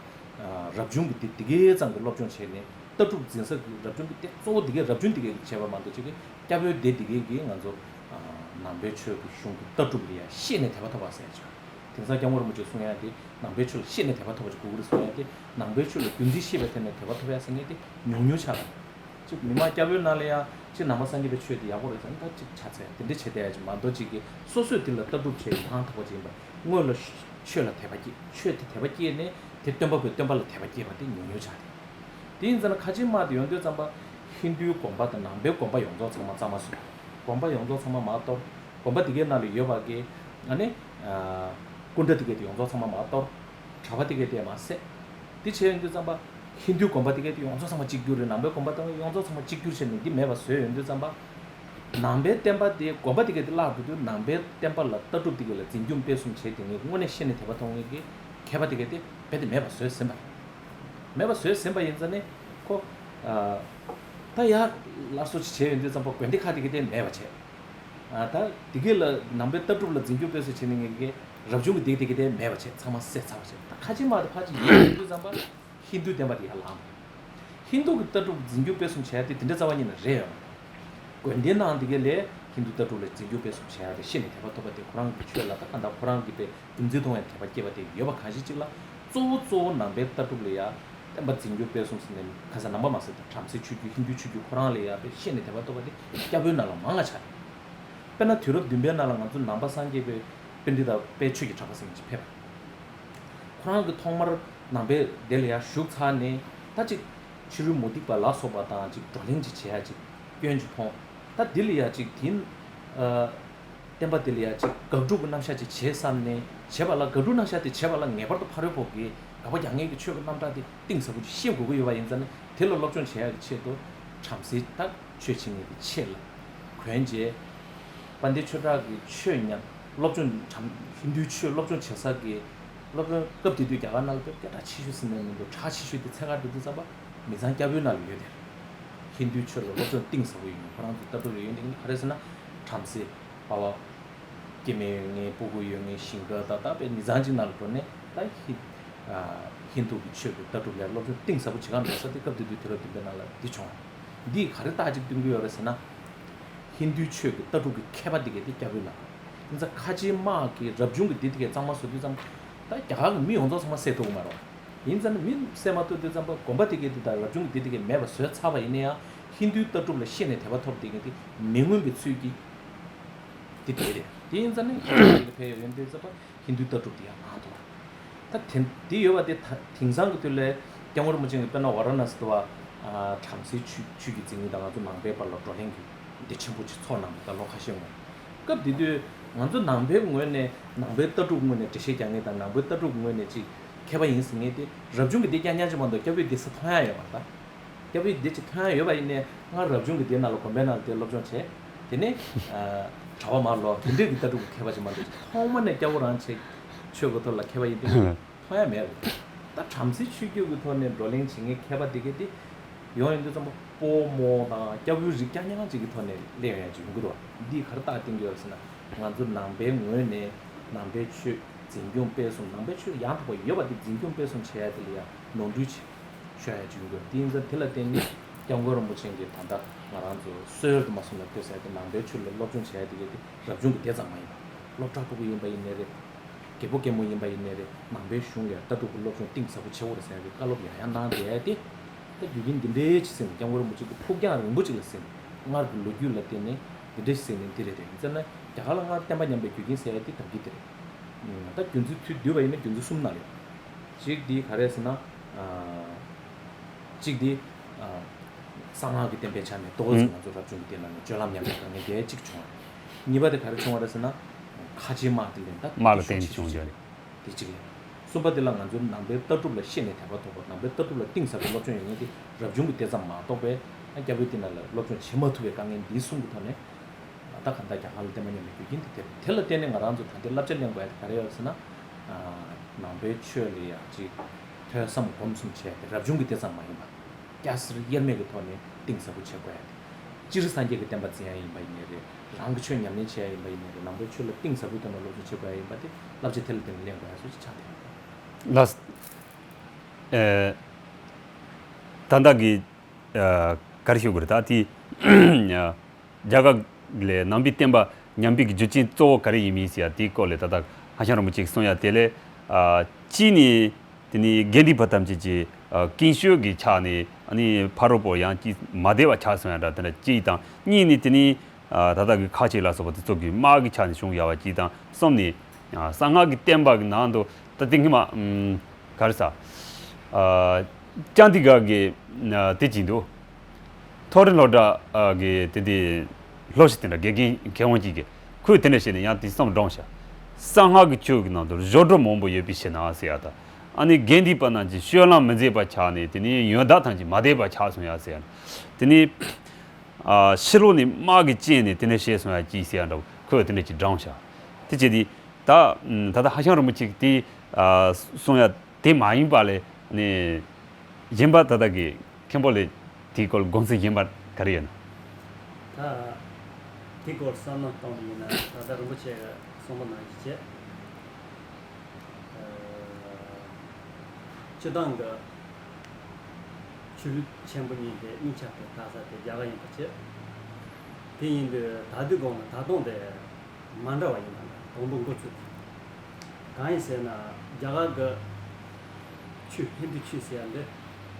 རབ་བྱུང་གི་དེ་དེ་གའི་ཙམ་གྱི་སློབ་སྦྱོང་བྱས་ནས། ལྟ་གྲུབ་འཛིན་ས་གི་རབ་བྱུང་གི་སྟེགས་གཙོ་བོ་དེ་གའི་རབ་བྱུང་དེ་གའི་བྱས་པ་མ་གཏོགས། ཅིག་གི་སྐྱབས་ཡུལ་སྡེ་དེ་གའི་གི་ང་ཚོ་ནང་པའི་ཆོས་ཀྱི་གཞུང་གི་ལྟ་གྲུབ་ལ་ཡ་ཤེས་ནས་དད་པ་ཐོབ་པ་ཟེར་ཡ་ཅིག་དེང་སང་སྐྱབས་མགོན་རིན་པོ་ཆེས་གསུང་ཡ་དེ་ནང་པའི་ཆོས་ལ་ཤེས་ནས་དད་པ་ཐོབ་པ་ཅིག་དགོས་ཀྱི་རེད་གསུང་ཡ་དེ། ནང་པའི་ཆོས་ལ་རྒྱུ་མཚན་ཤེས་པའི་ཐད་ནས་དད་པ་ཐོབ་ཡ་ཟེར་མཁན་དེ་ཉུང་ཉུང་ཆགས་པ་རེད། ཅིག་མི་མང་སྐྱབས་ཡུལ་ནང་ལ་ཡ་ཅིག་ནང་པ་སངས་རྒྱས་པའི་ཆོས་དེ་ཡག་པོ་རེད་ཟེར་ན། ད་ཅིག་ཆ་ཚད་དེ་འདྲ་བྱེད་བསྡད་ཡ་ཅིག་མ་གཏོགས། ཅིག་གི་སོ་སོས་དེ་ལ་ལྟ་གྲུབ་བྱས་ཡིན་ཐང་ཐོག་པ་ཅིག་ཡིན་པ། སྔོན་ལ་ཆོས་ལ་དད་པ་སྐྱེས། ཆོས་དེ་དད་པ་སྐྱེས་ནས་དེ་སྟོན་པ་པོས་སྟོན་པ་ལ་དད་པ་སྐྱེས་པ་དེ་ཉུང་ཉུང་ཆགས་ཏེ། དེ་ཡིན་ཙང་ན་ཁ་ཆེ་དམག་དེ་ཡོང་དུས་ཙམ་པ་ཧིན་དུའི་དགོན་པ་དང་ནང་པའི་དགོན་པ་ཡོངས་རྫོགས་ཚང་མ་གཙང་མ་བཟོས། དགོན་པ་ཡོངས་རྫོགས་ཚང་མ་མར་གཏོར། དགོན་པ་དེ་གའི་ནང་ལ་ཡོད་པ་གི་ཨ་ནི་ཨ་སྐུ་འདྲ་དེ་གའི་དེ་ཡོངས་རྫོགས་ཚང་མ་མར་གཏོར། གྲྭ་པ་དེ་གའི་དེ་མར་བསད། དེ་བྱས་ཡོང་དུས་ཙམ་པ་ཧིན་དུའི་དགོན་པ་དེ་གའི་དེ་ཡོངས་རྫོགས་ཚང་མ་གཅིག་གྱུར་རེད། ནང་པའི་དགོན་པ་དང་ཡོངས་རྫོགས་ཚང་མ་གཅིག་གྱུར་བྱས་ནས་འདི་མེད་པ་བཟོས་ཡོང་དུས་ཙམ་པ། ནང་པའི་བསྟན་པ་དེ་དགོན་པ་དེ་གའི་དེ་བརླག་འགྲོ་དུས། ནང་པའི་བསྟན་པ་ལ་ལྟ་གྲུབ་དེ་གའི་ལ་འཛིན་སྐྱོང་སྤེལ་གསུམ་བྱས་དེ་ངས་དངོས་གནས་ཤེས་ནས་དད་པ་ཐོབ་མཁན་གྱི་མཁས་པ་དེ་གའི་དེ་རྦད་དེ་མེད་པ་བཟོས་ཟིན་པ་རེད། མེད་པ་བཟོས་ཟིན་པ་ཡིན་ཙང་ནས་ཁོ། ཨ། ད་ཡར་སླར་གསོ་ཅིག་བྱས་ཡོང་དུས་ཙམ་པ་དགོན་སྡེ་ཁག་དེ་གའི་དེ་མེད་པ་བྱས། ཨ། ད་དེ་གའི་ལ་ནང་པའི་ལྟ་གྲུབ་ལ་འཛིན་སྐྱོང་སྤེལ་གསུམ་བྱས་ནས་ངེད་ཀྱི་རབ་བྱུང་གི་སྡེ་དེ་གའི་དེ་མེད་པ་བྱས། ཚང་མ་བསད་ཚར་བ་བྱས། ད་ཁ་ཆེ་དམག་དེ་ཕར་ཅིག་ཡོང་དུས་ཙམ་པ། ཧིན་དུའི་བསྟན་པ་དེ་ཡར་ལངས། ཧིན་དུ་གི་ལྟ་གྲུབ་འཛིན་སྐྱོང་སྤེལ་གསུམ་བྱས་ཏེ་དེ་འདྲ་རྩ་བ་ཉིད་ནས་རེད་ཡོད། དགོན་སྡེ་ནང་དེ་གའི་ལས་ཧིན་དུ་ལྟ་གྲུབ་ལ་འཛིན་སྐྱོང་སྤེལ་གསུམ་བྱས་ཏེ་ཤེས་ནས་དད་པ་ཐོབ་པ་དེ། ཁོ་རང་གི་ཆོས་ལ་ད་ག་འདྲ་ཁོ་རང་གིས་དཔེ་རྒྱུ་མཚན་མཐོང་བའི་དད་པ་སྐྱེས་པ་དེ་ཡོད་པ་གང་ཞིག་ཅིག་ལ། གཙོ་བོ་གཙོ་བོ་ནང་པའི་ལྟ་གྲུབ་ལ་ཡ་བསྟན་པ་འཛིན་སྐྱོང་སྤེལ་གསུམ་ཟེར་ནས་ཁ་སང་ནང་པ་མ་ཟད་ད་བྲམ་ཟེ་ཆོས་བརྒྱུད། ཧིན་དུའི་ཆོས་བརྒྱུད་ཁོ་རང་ལ་ཡ་དཔེ་ཤེས་ནས་དད་པ་ཐོབ་པ་དེ་སྐྱབས་བོད་ནང་ལ་མང་ང་ཆགས་རེད། དཔེར་ན་དུས་རབས་བདུན་པའི་ནང་ལ་ང་ཚོ་ནང་པ་སངས་རྒྱས་པའི་པཎྜི་ཏ་དཔལ་ཆོས་ཀྱི་གྲགས་པ་ཟེར་མཁན་ཅིག་ཕེབས་པ། ཁོ་རང་གིས་ཐོག་མར་ ནང་པའི་སྡེ་ལ་ཡར་ཞུགས་ཚར་ནས་ད་ཅིག་ཕྱི་རོལ་མུ་སྟེགས་པ་ལ་སོགས་པ་དང་ཅིག་བགྲོ་གླེང་ཅིག་བྱེད་ཡ་ཅིག་སྐྱོན་ཅིག་མཐོང་། ད་འདི་ལ་ཡ་ཅིག་དེ་ཨ་བསྟན་པ་འདི་ལ་ཡ་ཅིག་དགག་སྒྲུབ་ཀྱི་རྣམ་གཞག་ཅིག་བྱེད་བསམ་ནས་བྱེད་པ་ལ། དགག་སྒྲུབ་རྣམ་གཞག་དེ་བྱེད་པ་ལ་ངེས་པར་དུ་ཕ་རོལ་པོ་གི་དགག་པ་རྒྱག་མཁན་གྱི་ཆོས་ཀྱི་རྣམ་གྲངས་དེ་གཏིང་ཟབ་པོ་ཅིག་ཤེས་དགོས་ཀྱི་ཡོད་པ་ཡིན་ཙང་ནི། དེ་ལ་སློབ་སྦྱོང་བྱེད་ཡ་གི་ཆེད་དུ་བྲམ་ཟེ་ད་ཆོས་བྱེད་མཁན་གྱི་ཆེད་ལ་གོན་རྗེས། དཔལ་ལྡན་ཆོས་གྲགས་ཀྱི་ཆོས་ཉམས་སློབ་སྦྱོང་བྲམ་ཧིན་རྡུའི་ཆོས་སློབ་སྦྱོང་བྱེད་ས་གི་སློབ་སྦྱོང་སྐབས་དེ་དུས་རྒྱ་གར་ནང་ལ་དཔེ་སྐད་གྲགས་ཆེ་ཤོས་ཟེར་ནས་མི་འདུག་གྲགས་ཆེ་ཤོས་དེ་ཚན་ཁག་འགྲོ་དུས་ཙམ་པ་མི་ཚང་སྐྱ་བོའི་ནང་ལ་ཡོད་དེ། ཧིན་རྡུའི་ཆོས་ལ་སློབ་སྦྱོང་གཏིང་ཟབ་པོ་ཡོད་མཁན་ཁོ་རང་ཚོ་ལྟ་གྲུབ་ལ་ཡོད་མཁན་ག་རེ་ཟེར་ན། བྲམ་ཟེ་པ་བ་སྐྱེ་དམན་ཡོད་མཁན་སྤུ་གུ་ཡོད་མཁན་ཞིང་ཁ་ད་ལྟ་དཔེ་མི་ཚང་གཅིག་ནང་ལ་འགྲོ་ནས་ད་ཧི་ཨ་ཧིན་རྡུ་གི་ཆོས་ཀྱི་ལྟ་གྲུབ་ལ་སློབ་སྦྱོང་གཏིང་ཟབ་པོ་བྱེད་ག་འགྲོ་ས་དེ་སྐབས་དེ་དུས་དུས་རབས་བདུན་པའི་ནང་ལ་འདི་བྱུང་བ། འདིས་ག་རེ་རྟགས་གཅིག་སྟོན་གྱི་ཡོད་རེད་ཟེར་ན། ཧིན་རྡུའི་ཆོས་ཀྱི་ལྟ་གྲུབ་ཀྱི་མཁས་པ་དེ་གས་དེ་སྐྱ་བོའི་ནང་། ཡིན་ཙང་ཁ་ཆེའི་དམག་གི་རབ་བྱུང་གི་སྡེ་དེ་གས་གཙང་མ་བཟོ་དུས་ཙམ་ད་རྒྱ་གར་གྱི་མི་ཡོངས་རྫོགས་ཚང་མ་བསད་ཐུབ་ཀྱི་མ་རེད། ཡིན་ཙང་ནི་མི་བསད་མ་ཐུབ་དུས་ཙམ་པ་དགོན་པ་དེ་གས་དེ་དང་རབ་བྱུང་གི་སྡེ་དེ་གས་མེད་པ་བཟོས་ཚར་བ་ཡིན་ན་ཡང་ཧིན་རྡུའི་ལྟ་གྲུབ་ལ་ཤེས་ནས་དད་པ་ཐོབ་དེ་གས་དེ་མི་མངོན་པའི་ཚུལ་གྱིས་དེ་བསྡད་རེད། དེ་ཡིན་ཙང་ནི་ཧིན་རྡུ་ལ་ཕེབས་ཡོང་དུས་ཙམ་པ་ཧིན་རྡུའི་ལྟ་གྲུབ་དེ་ཡང་མང་དུ་བ། ད་དེ་འདི་ཡོད་པ་དེ་ད་དེང་སང་གི་དུས་ལ་སྐྱབས་མགོན་རིན་པོ་ཆེ་གིས་དཔེར་ན་ཝཱ་ར་ཎ་སི་དུ་བ་བྲམ་ཟེའི་ཆོས་ཆོས་ཀྱི་མཛད་རྗེས་དང་ང་ཚོ་ནང་པའི་བར་ལ་བགྲོ་གླེང་གི་འདི་ཆེན་པོ་ཅིག་ཚོགས་གནང་བ་ད་ལོ་ཁ་ཤས་སྔོན། སྐབས་དེ་དུས་ང་ཚོ་ནང་པའི་ངོས་ནས་ནང་པའི་ལྟ་གྲུབ་ངོས་ནས་འགྲེལ་བཤད་རྒྱག་མཁན་དང་ནང་པའི་ལྟ་གྲུབ་ངོས་ནས་ཅིག་མཁས་པ་ཡིན་ཟེར་མཁན་དེ་རབ་བྱུང་གི་སྡེ་རྐྱང་རྐྱང་ཅིག་མ་གཏོགས་སྐྱབས་བོད་སྡེ་ས་མཐོང་ཡ་ཡོད་མ་རེད་ད། སྐྱབས་བོད་སྡེ་ཅིག་མཐོང་ཡ་ཡོད་པ་ཡིན་ནའི་སྔར་རབ་བྱུང་གི་སྡེ་ནང་ལ་དགོན་པའི་ནང་ལ་དེ་སློབ་སྦྱོང་བྱས། དེ་ནས་གྲྭ་པ་མར་ལོག་དེ་འདྲས་ཀྱི་ལྟ་གྲུབ་ཀྱི་མཁས་པ་ཅིག་མ་གཏོགས་ཐོག་མ་ནས་སྐྱབས་མགོན་རང་ཆེ་ཆོས་ཀྱི་ཐོག་ལ་མཁས་པ་ཡིན་དེ་མཐོང་ཡ་མེད་རེད། ད་བྲམ་ཟེ་ཆོས་བརྒྱུད་ཀྱི་ཐོག་ནས་བགྲོ་གླེང་བྱེད་མཁན་མཁས་པ་དེ་གས་དེ་ཡོང་ཡོང་དུས་ཙམ་པ་དཔའ་བོ་རྨོ་བོ་དང་སྐྱ་བོའི་རིགས་རྐྱང་རྐྱང་ཅིག་གི་ཐོག་ནས་སླེབས་ཡོང་ཡ་ཅིག་ཡོང་གི་འདུག་འདིས་ག་རེ་རྟགས་བསྟན་གྱི་ཡོད་ཟེར་ན། ང་ཚོ་ནང་པའི་ངོས་ནས་ནང་པའི་ཆོས་འཛིན་སྐྱོང་སྤེལ་གསུམ་ནང་པའི་ཆོས་ཡང་དག་པ་ཡོད་པ་དེ་འཛིན་སྐྱོང་སྤེལ་གསུམ་བྱེད་ཡ་དེ་ལ་ཡང་ནོར་འཁྲུལ་ཆེ་ཤོར་ཡ་ཅིག་ཡོང་གི་ཡོད། དེ་ཡིན་ཙང་དེ་ལ་བརྟེན་ནས་སྐྱབས་མགོན་རིན་པོ་ཆེ་གིས་ད་ལྟ་ང་རང་ཚོ་གསོལ་དུ་མ་སོང་ལ་ལྟོས་ཟེར་ཡ་དེ་ནང་པའི་ཆོས་ལ་སློབ་སྦྱོང་བྱེད་ཡ་དེ་གས་དེ་རབ་བྱུང་གི་སྡེ་ཙམ་མ་ཡིན་པ། སློབ་གྲྭ་ཕྲུ་གུ་ཡིན་པ་ཡིན་ནའི་རེད། རྒད་པོ་རྒན་མོ་ཡིན་པ་ཡིན་ནའི་རེད། ནང་པའི་གཞུང་ལ་ལྟ་གྲུབ་ཀྱི་སློབ་སྦྱོང་གཏིང་ཟབ་པོ་བྱེད་དགོས་རེད་ཟེར་ཡ་གི་བཀའ་སློབ་ཡང་ཡང་གནང་བསྡད་ཡ་དེ། ད་རྒྱུ་རྐྱེན་འདི་འདྲའི་ཅིག་ཟེར་ནས་སྐྱབས་མགོན་རིན་པོ་ཆེ་གི་ཕུགས་རྒྱང་རིང་པོ་ཅིག་ལ་ཟེར་ནས་སྔར་གྱི་ལོ་རྒྱུས་ལ་བརྟེན་ནས་འདི་འདྲ་ཞིག་ཟེར་ནས་འདི་རེད་དེ། ཡིན་ཙང་ན་རྒྱ་གར་ལ་སྔར་བསྟན་པ་ཉམས་པའི་རྒྱུ་རྐྱེན་ཟེར་ཡ་དེ་ད་གི་འདི་རེད། ད་རྒྱུ་མཚན་ཚུལ་བསྡུས་པ་ཡིན་ན་རྒྱུ་མཚན་གསུམ་ནང་ལ་ཡོད། གཅིག་འདི་ག་རེ་ཟེར་ན། གཅིག་འདི་གསང་སྔགས་ཀྱི་བསྟན་པའི་ཆ་ནས་ཏོག་ཙམ་ང་ཚོ་རབ་བྱུང་གི་སྡེ་ནང་ནས་སྤྱོད་ལམ་ཉམས་པའི་དཀའ་ངལ་དེ་གཅིག་བྱུང་བ་རེད། གཉིས་པ་དེ་ག་རེ་བྱུང་བ་རེད་ཟེར་ན། ཁ་ཆེའི་དམག་དེ་ལས་ད་དམག་ལ་བརྟེན་ནས་བྱུང་རྒྱུ་རེད། དེ་གཅིག་རེད། གསུམ་པ་དེ་ལ་ང་ཚོའི་ནང་པའི་ལྟ་གྲུབ་ལ་ཤེས་ནས་དད་པ་ཐོབ་པ། ནང་པའི་ལྟ་གྲུབ་ལ་གཏིང་ཟབ་པའི་སློབ་སྦྱོང་ཡོད་མཁན་དེ་རབ་བྱུང་གི་སྡེ་ཙམ་མ་གཏོགས་པའི་སྐྱབས་བོད་འདི་ནང་ལ་སློབ་སྦྱོང་བྱེད་མ་ཐུབ་པའི་དཀའ་ངལ་འདི་གསུམ་གྱི་ཐོག་ནས། ད་གང་ལྟར་རྒྱ་གར་ལ་བསྟན་པ་ཉམས་པའི་རྒྱུ་རྐྱེན་དེ་དེ་རེད། དེ་ལ་བརྟེན་ནས་ང་རང་ཚོ་ད་ལྟའི་བསླབ་བྱ་གླེང་དགོས་ཡ་དེ་ག་རེ་ཡོད་ཟེར་ན། ནང་པའི་ཆོས་ལ་ཡང་ཅིག་ཐོས་བསམ་སྒོམ་གསུམ་བྱས་ཏེ་རབ་བྱུང་གི་སྡེ་ཙམ་མ་ཡིན་པ། སྐྱ་སེར་དབྱེར་མེད་ཀྱི་ཐོག་ནས་གཏིང་ཟབ་པོ་བྱེད་དགོས་ཡ་དེ། སྤྱིར་སངས་རྒྱས་ཀྱི་བསྟན་པ་འཛིན་ཡ་ཡིན་པ་ཡིན་ནའི་རེད། རང་གི་ཆོས་ཉམས་ལེན་བྱེད་ཡ་ཡིན་པ་ཡིན་ནའི་རེད། ནང་པའི་ཆོས་ལ་གཏིང་ཟབ་པོའི་ཐོག་ནས་སློབ་སྦྱོང་བྱེད་དགོས་ཡ་ཡིན་པ་དེ་བསླབ་བྱ་དེ་ལ་བརྟེན་ནས་གླེང་དགོས་ཡ་སོགས་ཅིག་ཆགས་བསྡད་ཡོད། ལགས། ཨེ། ད་ལྟ་གི་ཨ་ག་རེ་ཞུ་དགོས་རེད་ད་དེ། རྒྱ་གར་ལ་ནང་པའི་བསྟན་པ་ཉམས་པའི་རྒྱུ་རྐྱེན་གཙོ་བོ་ག་རེ་ཡིན་མིན་ཟེར་ཡ་དེའི་སྐོར་ལ་ད་ལྟ་ཧ་ཤང་རིན་པོ་ཆེས་གསུངས་ཡ་དེ་ལས། ཨ་གཅིག་ནི་དེ་ནི་དགེ་འདུན་པ་ཐམས་ཅད་ཀྱི་ཨ་ཀུན་སྤྱོད་ཀྱི་ཆ་ནས་ཨ་ནི་ཕ་རོལ་པོ་ཡང་ཅིག་མ་བདེ་བ་ཆགས་སོང་ཡ་འདྲ་དེ་འདྲ་གཅིག་དང་། གཉིས་ནི་དེ་ནི་ཨ་ད་ལྟ་གི་ཁ་ཆེ་ལ་སོགས་པ་དེ་ཚོ་གི་དམག་གི་ཆ་ནས་བྱུང་ཡ་བ་གཅིག་དང་། གསུམ་ནི་ཨ་གསང་སྔགས་ཀྱི་བསྟན་པ་གི་ནང་དུ་ད་དེ་སྔོན་མ་ཨམ་ག་རེ་ཟ། ཨ་ཅང་ཏི་ག་གི་ཨ་དེ་བྱིན་འདུག་ཐོ་རེ་སློབ་གྲྭ་གི་དེ་དེ་སློབ་ཕྲུག་དེ་འདྲ་དགེ་རྒན་མཁས་དབང་གཅིག་གིས་ཁོས་དེ་འདྲ་བཤད་ནས་ཡང་དེ་བསམ་བློ་བསྒྲིམས་ཤག་གསང་སྔགས་ཀྱི་ཆོས་ཀྱི་ནང་དུ་སྦྱོར་སྒྲོལ་མང་པོ་ཡོད་པའི་ཕྱིར་ན་ཟེར་ཡ་དང་། ཨ་ནི་དགེ་འདུན་པ་རྣམས་ཀྱིས་སྤྱོད་ལམ་མི་མཛེས་པ་ཆགས་ནས་དེ་ནས་ཡོན་བདག་ཐམས་ཅད་མ་བདེ་བ་ཆགས་སོང་ཡ་ཟེར་ཡ། དེ་ནས་ཨ་ཕྱི་ལོགས་ནས་དམག་གིས་བཅིངས་ནས་དེ་འདྲ་བྱས་སོང་ཡ་གཅིག་ཟེར་ཡ་འདྲ་བོ་ཁོས་དེ་འདྲ་ཅིག་བསྒྲིམས་ཤག་དེ་བྱས་དུས་ད་ད་ལྟ་ཧ་ཤང་རིན་པོ་ཆེ་གིས་དེ་ཨ་གསུངས་ཡ་དེ་མ་ཡིན་པ་ལས་ནས་གཞན་པ་ད་ལྟ་གི་མཁན་པོ་ལས་དེའི་སྐོར་དགོངས་ཚུལ་གཞན་པ་ག་རེ་ཡོད་ན། ད་དེའི་སྐོར་བསམ་བློ་གཏོང་བ་ཡིན་ན་ད་ལྟ་རིན་པོ་ཆེ་གིས་གསུངས་པ་ནང་བཞིན་བྱས། ཨ་སྤྱིར་བཏང་གི་ཆོས་ལུགས་ཆེན་པོ་གཉིས་དེ་གཉིས་ཆར་དུ་དར་ས་དེ་རྒྱ་གར་ཡིན་པ་བྱས། དེ་ཡིན་དུས་ད་དུས་གོང་ལ་ད་དུང་དེ་མ་འདྲ་བ་ཡིན་པ་འདྲ་དང་པོ་འགོ་ཚུགས་ཀྱི། གང་ཡིན་ཟེར་ན་རྒྱ་གར་གྱི་ཆོས་ཧིན་རྡུ་ཆོས་ཟེར་ཡ་འདི་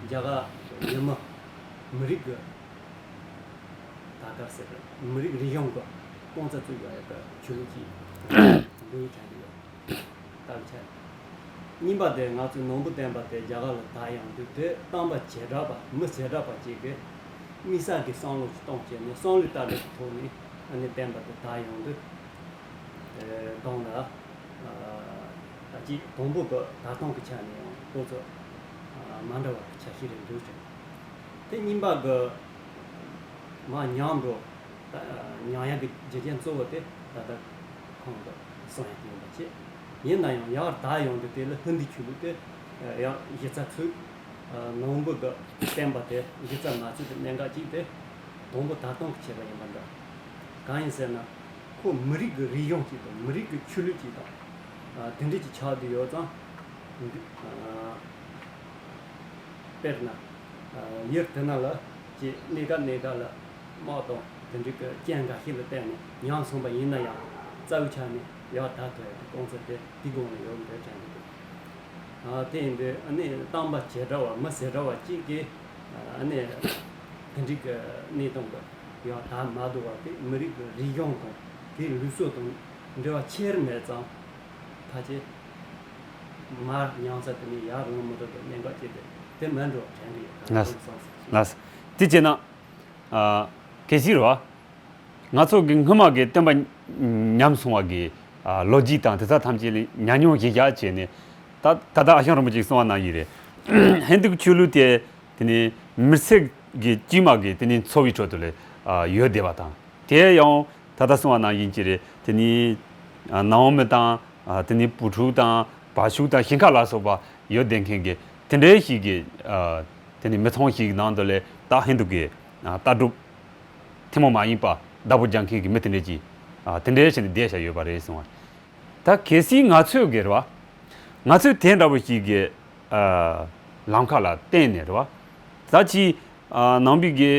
རྒྱ་གར་ཡུལ་མི་མི་རིགས་ཀྱི་ད་ག་ཟེར་མི་རིགས་རིག་གཞུང་གི་རྐང་རྩ་བཙུགས་ཡ་གི་ཆོས་ལུགས་ཅིག་འདུག་དྲན་གྱི་ཡོད། ད་གི་ཆ་ནས། གཉིས་པ་དེ་ང་ཚོས་ནོར་བུ་བསྟན་པ་དེ་རྒྱ་གར་ལ་དར་ཡོང་དུས། དེ་བསྟན་པ་བྱེ་བྲག་པ་མི་བྱེ་བྲག་པ་ཅིག་གིས་དམིགས་བསལ་གྱི་བསམ་བློ་ཞིག་བཏང་བྱས་ནས་བསམ་བློའི་ལྟ་གྲུབ་ཀྱི་ཐོག་ནས་ཨ་ནི་བསྟན་པ་དེ་དར་ཡོང་དུས། དེ་དང་ལ་ད་ཅིག་དང་པོ་གི་དར་སྟངས་ཀྱི་ཆ་ནས་ཡང་ཁོ་ཚོ་མ་འདྲ་བ་གི་ཆ་ཤས་རེ་འདུག་ཅིང་། དེ་གཉིས་པ་གི་མ་ཉམས་འགྲོ། ད་ཉམས་ཡག་གི་རྒྱུ་རྐྱེན་གཙོ་བོ་དེ་ད་ལྟ་ཁོང་གིས་གསུངས་ཡག་དེ་ཡིན་པ་བྱས། ཡིན་ན་ཡང་ཡར་དར་ཡོང་དུས་དེ་ལ་ཧིན་རྡུའི་ཆོས་ལུགས་དེ་ཡང་གཞི་རྩ་ཚུགས། ནོར་བུ་གི་བསྟན་པ་དེ་གཞི་རྩ་མ་ཚུགས་པའི་གནད་འགག་ཅིག་དེ་དང་པོ་དར་སྟངས་ཀྱི་ཆེད་པ་ཡིན་པ་འདྲ། གང་ཡིན་ཟེར་ན། ཁོ་མི་རིགས་ཀྱི་རིག་གཞུང་ཅིག་དང་མི་རིགས་ཀྱི་ཆོས་ལུགས་ཅིག་དང་དེ་འདྲ་ཅིག་ཆགས་བསྡད་ཡོད་ཙང་། དཔེར་ན། ཡུལ་དེ་ན་ལ་ཅིག་གནས་སྐབས་གནས་སྐབས་ལ་དམག་དང་དེ་འདྲའི་གི་རྐྱེན་འགའ་ཤས་ལ་བརྟེན་ནས་ཉམས་སོང་བ་ཡིན་ན་ཡང་། རྩ་བའི་ཆ་ནས་ཡར་དར་ཐུབ་ཡག་གི་གོ་སྐབས་དེ་དེའི་སྒང་ལ་ཡོད་འདོད་དྲན་གྱི་འདུག་ཨ། དེ་ཡིན་དུས་ཨ་ནི་བསྟན་པ་བྱེ་བྲག་པ་མི་བྱེ་བྲག་པ་གཅིག་གིས་ཨ་ནི་དེ་འདྲའི་གི་གནས་སྟངས་དེ་ཡར་དར་མ་ཐུབ་པ་དེ་མི་རིགས་ཀྱི་རིག་གཞུང་དང་དེའི་ལུགས་སྲོལ་དང་འབྲེལ་བ་ཆེར་མེད་ཙང་། ཕལ་ཆེར་མར་ཉམས་ས་དེ་ནས་ཡར་ལངས་མི་ཐུབ་པའི་གནད་འགག་ཅིག་དེ་དེ་མིན་འགྲོ་དྲན་གྱི་ཡོད། ལགས་སོ། ལགས་སོ། དེ་བྱས་ན། ཨ། གལ་སྲིད་རེད་བ། ང་ཚོ་གི་སྔོན་མ་གི་བསྟན་པ་ཉམས་སོང་བ་གི། ཨ། ལོ་རྒྱུས་དང་དེ་ཚོ་ཐམས་ཅད་ལ་ཉམས་མྱོང་གཞི་བཞག་བྱས་ནས། ད་ད་ལྟ་ཨ་ཞང་རིན་པོ་ཆེས་གསུངས་པ་ནང་བཞིན་རེད། ཧིན་རྡུ་གི་ཆོས་ལུགས་དེ་དེ་ནི་མི་སེར་གྱི་དཀྱུས་མ་གི་དེ་ནི་འཚོ་བའི་ཁྲོད་དུ་ལ། ཨ། ཡོད་བསྡད་པ་དང་། དེ་ཡང་ད་ལྟ་གསུངས་པ་ནང་བཞིན་གྱི་རེད། དེ་ནི། ཨ། ནང་མི་དང་། ཨ། དེ་ནི་བུ་ཕྲུག་དང་བ་ཕྱུགས་དང་ཞིང་ཁ་ལ་སོགས་པ་ཡོད་བསྡད་མཁན་གྱི་དེ་འདྲའི་ཞིག་གི། ཨ། དེ་ནི་མི་ཚང་ཞིག་ནང་དུ་ལ་ད་ཧིན་རྡུ་གི། ཨ། ལྟ་གྲུབ་ཐུན་མོང་མ་ཡིན་པ་བདག་པོ་རྒྱག་མཁན་གྱི་མི་དེ་འདྲས་ཀྱིས། ཨ། དེ་འདྲས་བྱས་ནས་བསྡད་བཞག་ཡོད་པ་རེད་གསུངས་པ། ད་གལ་སྲིད་ང་ཚོས་གི་རེད་བ། ང་ཚོས་དེ་འདྲ་བོ་ཞིག་གི། ཨ། ལམ་ཁ་ལ་བརྟེན་ནས་རེད་བ། ད་ཅི། ཨ། ནང་པའི་གི་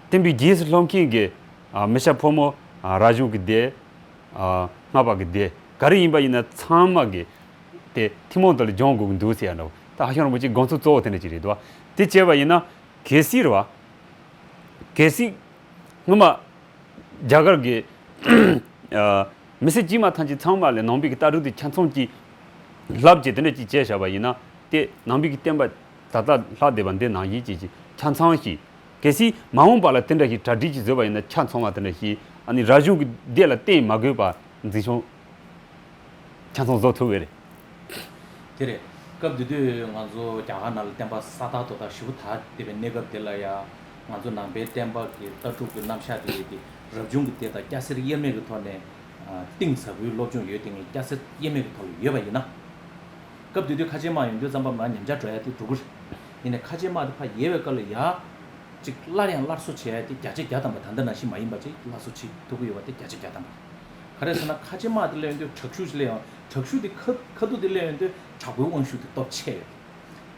བསྟན་པའི་རྗེས་སུ་སློབ་མཁན་གྱི། ཨ། མི་སྐྱ་ཕོ་མོ། ཨ། རབ་བྱུང་གི་སྡེ། ཨ། སྔགས་པ་གི་སྡེ་ག་རེ་ཡིན་པ་ཡིན་ན་ཚང་མ་གི་དེ་ཐུན་མོང་དུ་ལ་སྦྱོང་དགོས་ཀྱི་འདུག་ཟེར་ཡ་འདྲ་བོ། ད་ཨ་ཞང་རིན་པོ་ཆེའི་དགོངས་ཚུལ་གཙོ་བོ་དེ་འདྲ་ཅིག་རེད་འདུག་བ། དེ་བྱས་པ་ཡིན་ན་གལ་སྲིད་རེད་བ། གལ་སྲིད་སྔོན་མ་རྒྱ་གར་གྱི། ཨ། མི་སེར་དཀྱུས་མ་ཐམས་ཅད་ཚང་མ་ལ་ནང་པའི་གི་ལྟ་གྲུབ་དེ་ཆ་ཚང་གཅིག་ལབ་བྱས་དེ་འདྲ་ཅིག་བྱས་བཞག་པ་ཡིན་ན། དེ་ནང་པའི་གི་བསྟན་པ་ད་ལྟ་ལྷག་བསྡད་པ་འདི་ནང་བཞིན་ཅིག་ཅིག་ཆ་ཚང་ཞིག་གལ་སྲིད་མ་འོངས་པ་ལ་དེ་འདྲ་ཞིག་གྲ་སྒྲིག་ཅིག་བཟོས་པ་ཡིན་ན། ཆ་ཚང་བ་དེ་འདྲ་ཞིག་ཨ་ནི་རབ་བྱུང་གི་སྡེ་ལ་བརྟེན་མ་དགོས་པ་འཛིན་སྐྱོང་ཆ་ཚང་བཟོ་ཐུབ་པ་རེད། དེ་རེད། སྐབས་དེ་དུས་ང་ཚོ་རྒྱ་གར་ནང་ལ་བསྟན་པ་ས་ཐག་དོ་ཐག་ཞེ་པོ་དར་བསྡད་པའི་གནས་སྐབས་དེ་ལ་ཡང་ང་ཚོ་ནང་པའི་བསྟན་པ་གི་ལྟ་གྲུབ་ཀྱི་རྣམ་གཞག་དེ་ཡོད་དེ། རབ་བྱུང་གི་སྡེ་དང་སྐྱ་སེར་དབྱེར་མེད་ཀྱི་ཐོག་ནས། ཨ། གཏིང་ཟབ་པོའི་སློབ་སྦྱོང་ཡོད་དེ་ངས་སྐྱ་སེར་དབྱེར་མེད་ཀྱི་ཐོག་ལ་ཡོད་པ་ཡིན་ན། སྐབས་དེ་དུས་ཁ་ཆེ་དམག་ཡོང་དུས་ཙམ་པ་མར་ཉམས་ཆག་འགྲོ་ཡ་དེ་འགྲོ་གི་རེད། ཡིན་ནའི་ཁ་ཆེ་དམག་དེ་ཕར་ཡལ་བའི་སྐབས་ལ་ཡ། ཅིག་སླར་ཡང་སླར་གསོ་བྱེད་ཡ་དེ་བརྒྱ་ཆ་བརྒྱ་ཐམ་པ། ད་ལྟ་ནང་བཞིན་མ་ཡིན་པ་ཅིག་སླར་གསོ་བྱེད་ཐུབ་ཀྱི་ཡོད་པ་དེ་བརྒྱ་ཆ་བརྒྱ་ཐམ་པ། ག་རེ་ཟེར་ན་ཁ་ཆེ་དམག་དེ་སླེབས་ཡོང་དུས་དྲག་ཤུགས་ཅིག་སླེབས་ཡོང་། དྲག་ཤུགས་དེ་ཁ་ཁ་ཐུག་དེ་སླེབས་ཡོང་དུས་དྲག་པོའི་དབང་ཤུགས་དེ་སྟོབས་ཆེ་ཡོད།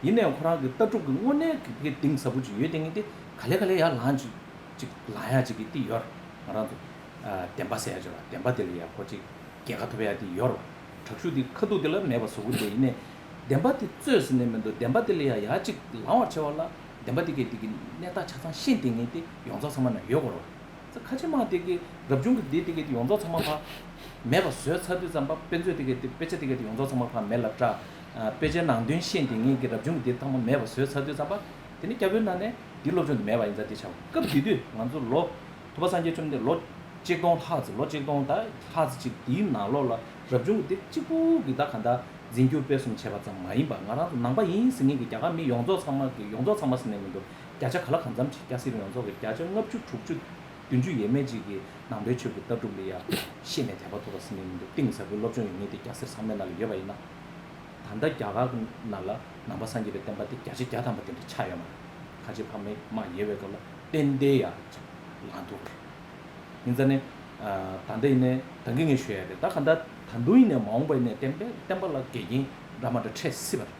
ཡིན་ནའང་ཁོ་རང་གི་ལྟ་གྲུབ་ཀྱི་དངོས་གནས་ཀྱི་གཏིང་ཟབ་པོ་ཅིག་ཡོད་དེ་ངས་དེ་ག་ལེ་ག་ལེ་ཡར་ལངས་ཅིག་ཅིག་ལངས་ཡ་ཅིག་གི་དེ་ཡོད་རེད། ང་རང་ཚོ། ཨ། བདེན་པ་ཟེར་ཡ་ཅིག་ཡོད་རེད། བདེན་པ་དེ་ལ་ཡ་ཁོ་ཅིག་རྒྱལ་ཁ་ཐོབ་ཡ་དེ་ཡོད་རེད། དྲག་ཤུགས་དེ་ཁ་ཐུག་དེ་ལ་མེད་པ་བཟོ་གི་འདུག་ཡིན་ནའི་བདེན་པ་དེ་རྩོད་ཟེར་ནས་མི་འདུག་བདེན་པ་དེ་ལ་ཡ་ཡ་ཅིག་ལངས་པར་བྱེད་པ་ལ་བདེན་པ་དེ་གའི་དེ་གི་གནས་སྟངས་ཆ་ཚང་ཤེས་དེ་ངས་དེ་ཡོངས་རྫོགས་ཚང་མ་ན་ཡོད་དགོས་རེད། ཁ་ཆེ་དམག་དེ་གི་རབ་བྱུང་གི་སྡེ་དེ་གའི་དེ་ཡོངས་རྫོགས་ཚང་མ་ཕར་མེད་པ་བཟོས་ཚར་དུས་ཙམ་པ། དཔེ་མཛོད་དེ་གའི་དེ་དཔེ་ཆ་དེ་གའི་དེ་ཡོངས་རྫོགས་ཚང་མ་ཕར་མེད་ལ་བཀྲ། ཨ། དཔེ་ཆའི་ནང་དོན་ཤེས་དེ་ངས་གི་རབ་བྱུང་གི་སྡེ་ཚང་མ་མེད་པ་བཟོས་ཚར་དུས་ཙམ་པ། དེ་ནི་སྐྱ་བོའི་ནང་ནས་དེ་སློབ་སྦྱོང་དེ་མེད་པ་ཡིན་ཙང་དེ་ཆགས། སྐབས་དེ་དུས་ང་ཚོ་ལོ། ཐུབ་པ་སངས་རྒྱས་བཅོམ་ལྡན་ལོ་གཅིག་སྟོང་ལྷག་ཙམ། ལོ་གཅིག་སྟོང་ད་ལྷག་ཙམ་ཅིག་དེའི་ནང་ལོགས་ལ་རབ་བྱུང་གི་སྡེ་གཅིག་པུ་གི་ད་ག་འདྲ་འཛིན་སྐྱོང་སྤེལ་གསུམ་བྱས་པ་ཙམ་མ་ཡིན་པ། ང་རང་ཚོ་ནང་པ་ཡིན་ཟེར་མཁན་གྱི་རྒྱ་གར་མི་ཡོངས་རྫོགས་ཚང་མ་གི། ཡོངས་རྫོགས་ཚང་མ་ཟེར་ནས་མི་འདུག་བརྒྱ་ཆ་ག་ལ་གང་འཚམ་ཅིག་སྐྱ་སེར་ཡོངས་རྫོགས་ཀྱི་བརྒྱ་ཆ་ལྔ་བཅུ་དྲུག་ཅུ་བདུན་ཅུ་ཡས་མས་ཅིག་གིས་ནང་པའི་ཆོས་ཀྱི་ལྟ་གྲུབ་ལ་ཡ་ཤེས་ནས་དད་པ་ཐོབ་པ་ཟེར་ནས་མི་འདུག་གཏིང་ཟབ་པོའི་སློབ་སྦྱོང་ཡོད་མཁན་དེ་སྐྱ་སེར་ཚང་མའི་ནང་ལ་ཡོད་པ་ཡིན་ན། ད་ལྟ་རྒྱ་གར་ནང་ལ་ནང་པ་སངས་རྒྱས་པའི་བསྟན་པ་དེ་བརྒྱ་ཆ་བརྒྱ་ཐམ་པ་དེ་འདྲ་ཆགས་ཡོད་མ་རེད། ཁ་ཆེ་ཕ་མའི་དམག་ཡལ་བའི་སྐབས་ལ་ཏན་ཏན་ཡ་ཅིག་ལངས་འདུག་ཡིན་ཙང་ནས། ཨ། ད་ལྟ་ཡིན་ནའི་ད་གིན་ངས་ཞུ་ཡ་རེད། ད་ག་འདྲ་ད་དུང་ཡིན་ནའི་མ་འོངས་པ་ཡིན་ནའི་བསྟན་པའི་བསྟན་པ་ལ་འགལ་རྐྱེན་འདྲ་མ་འདྲ་འཕྲད་སྲིད་པ་རེད།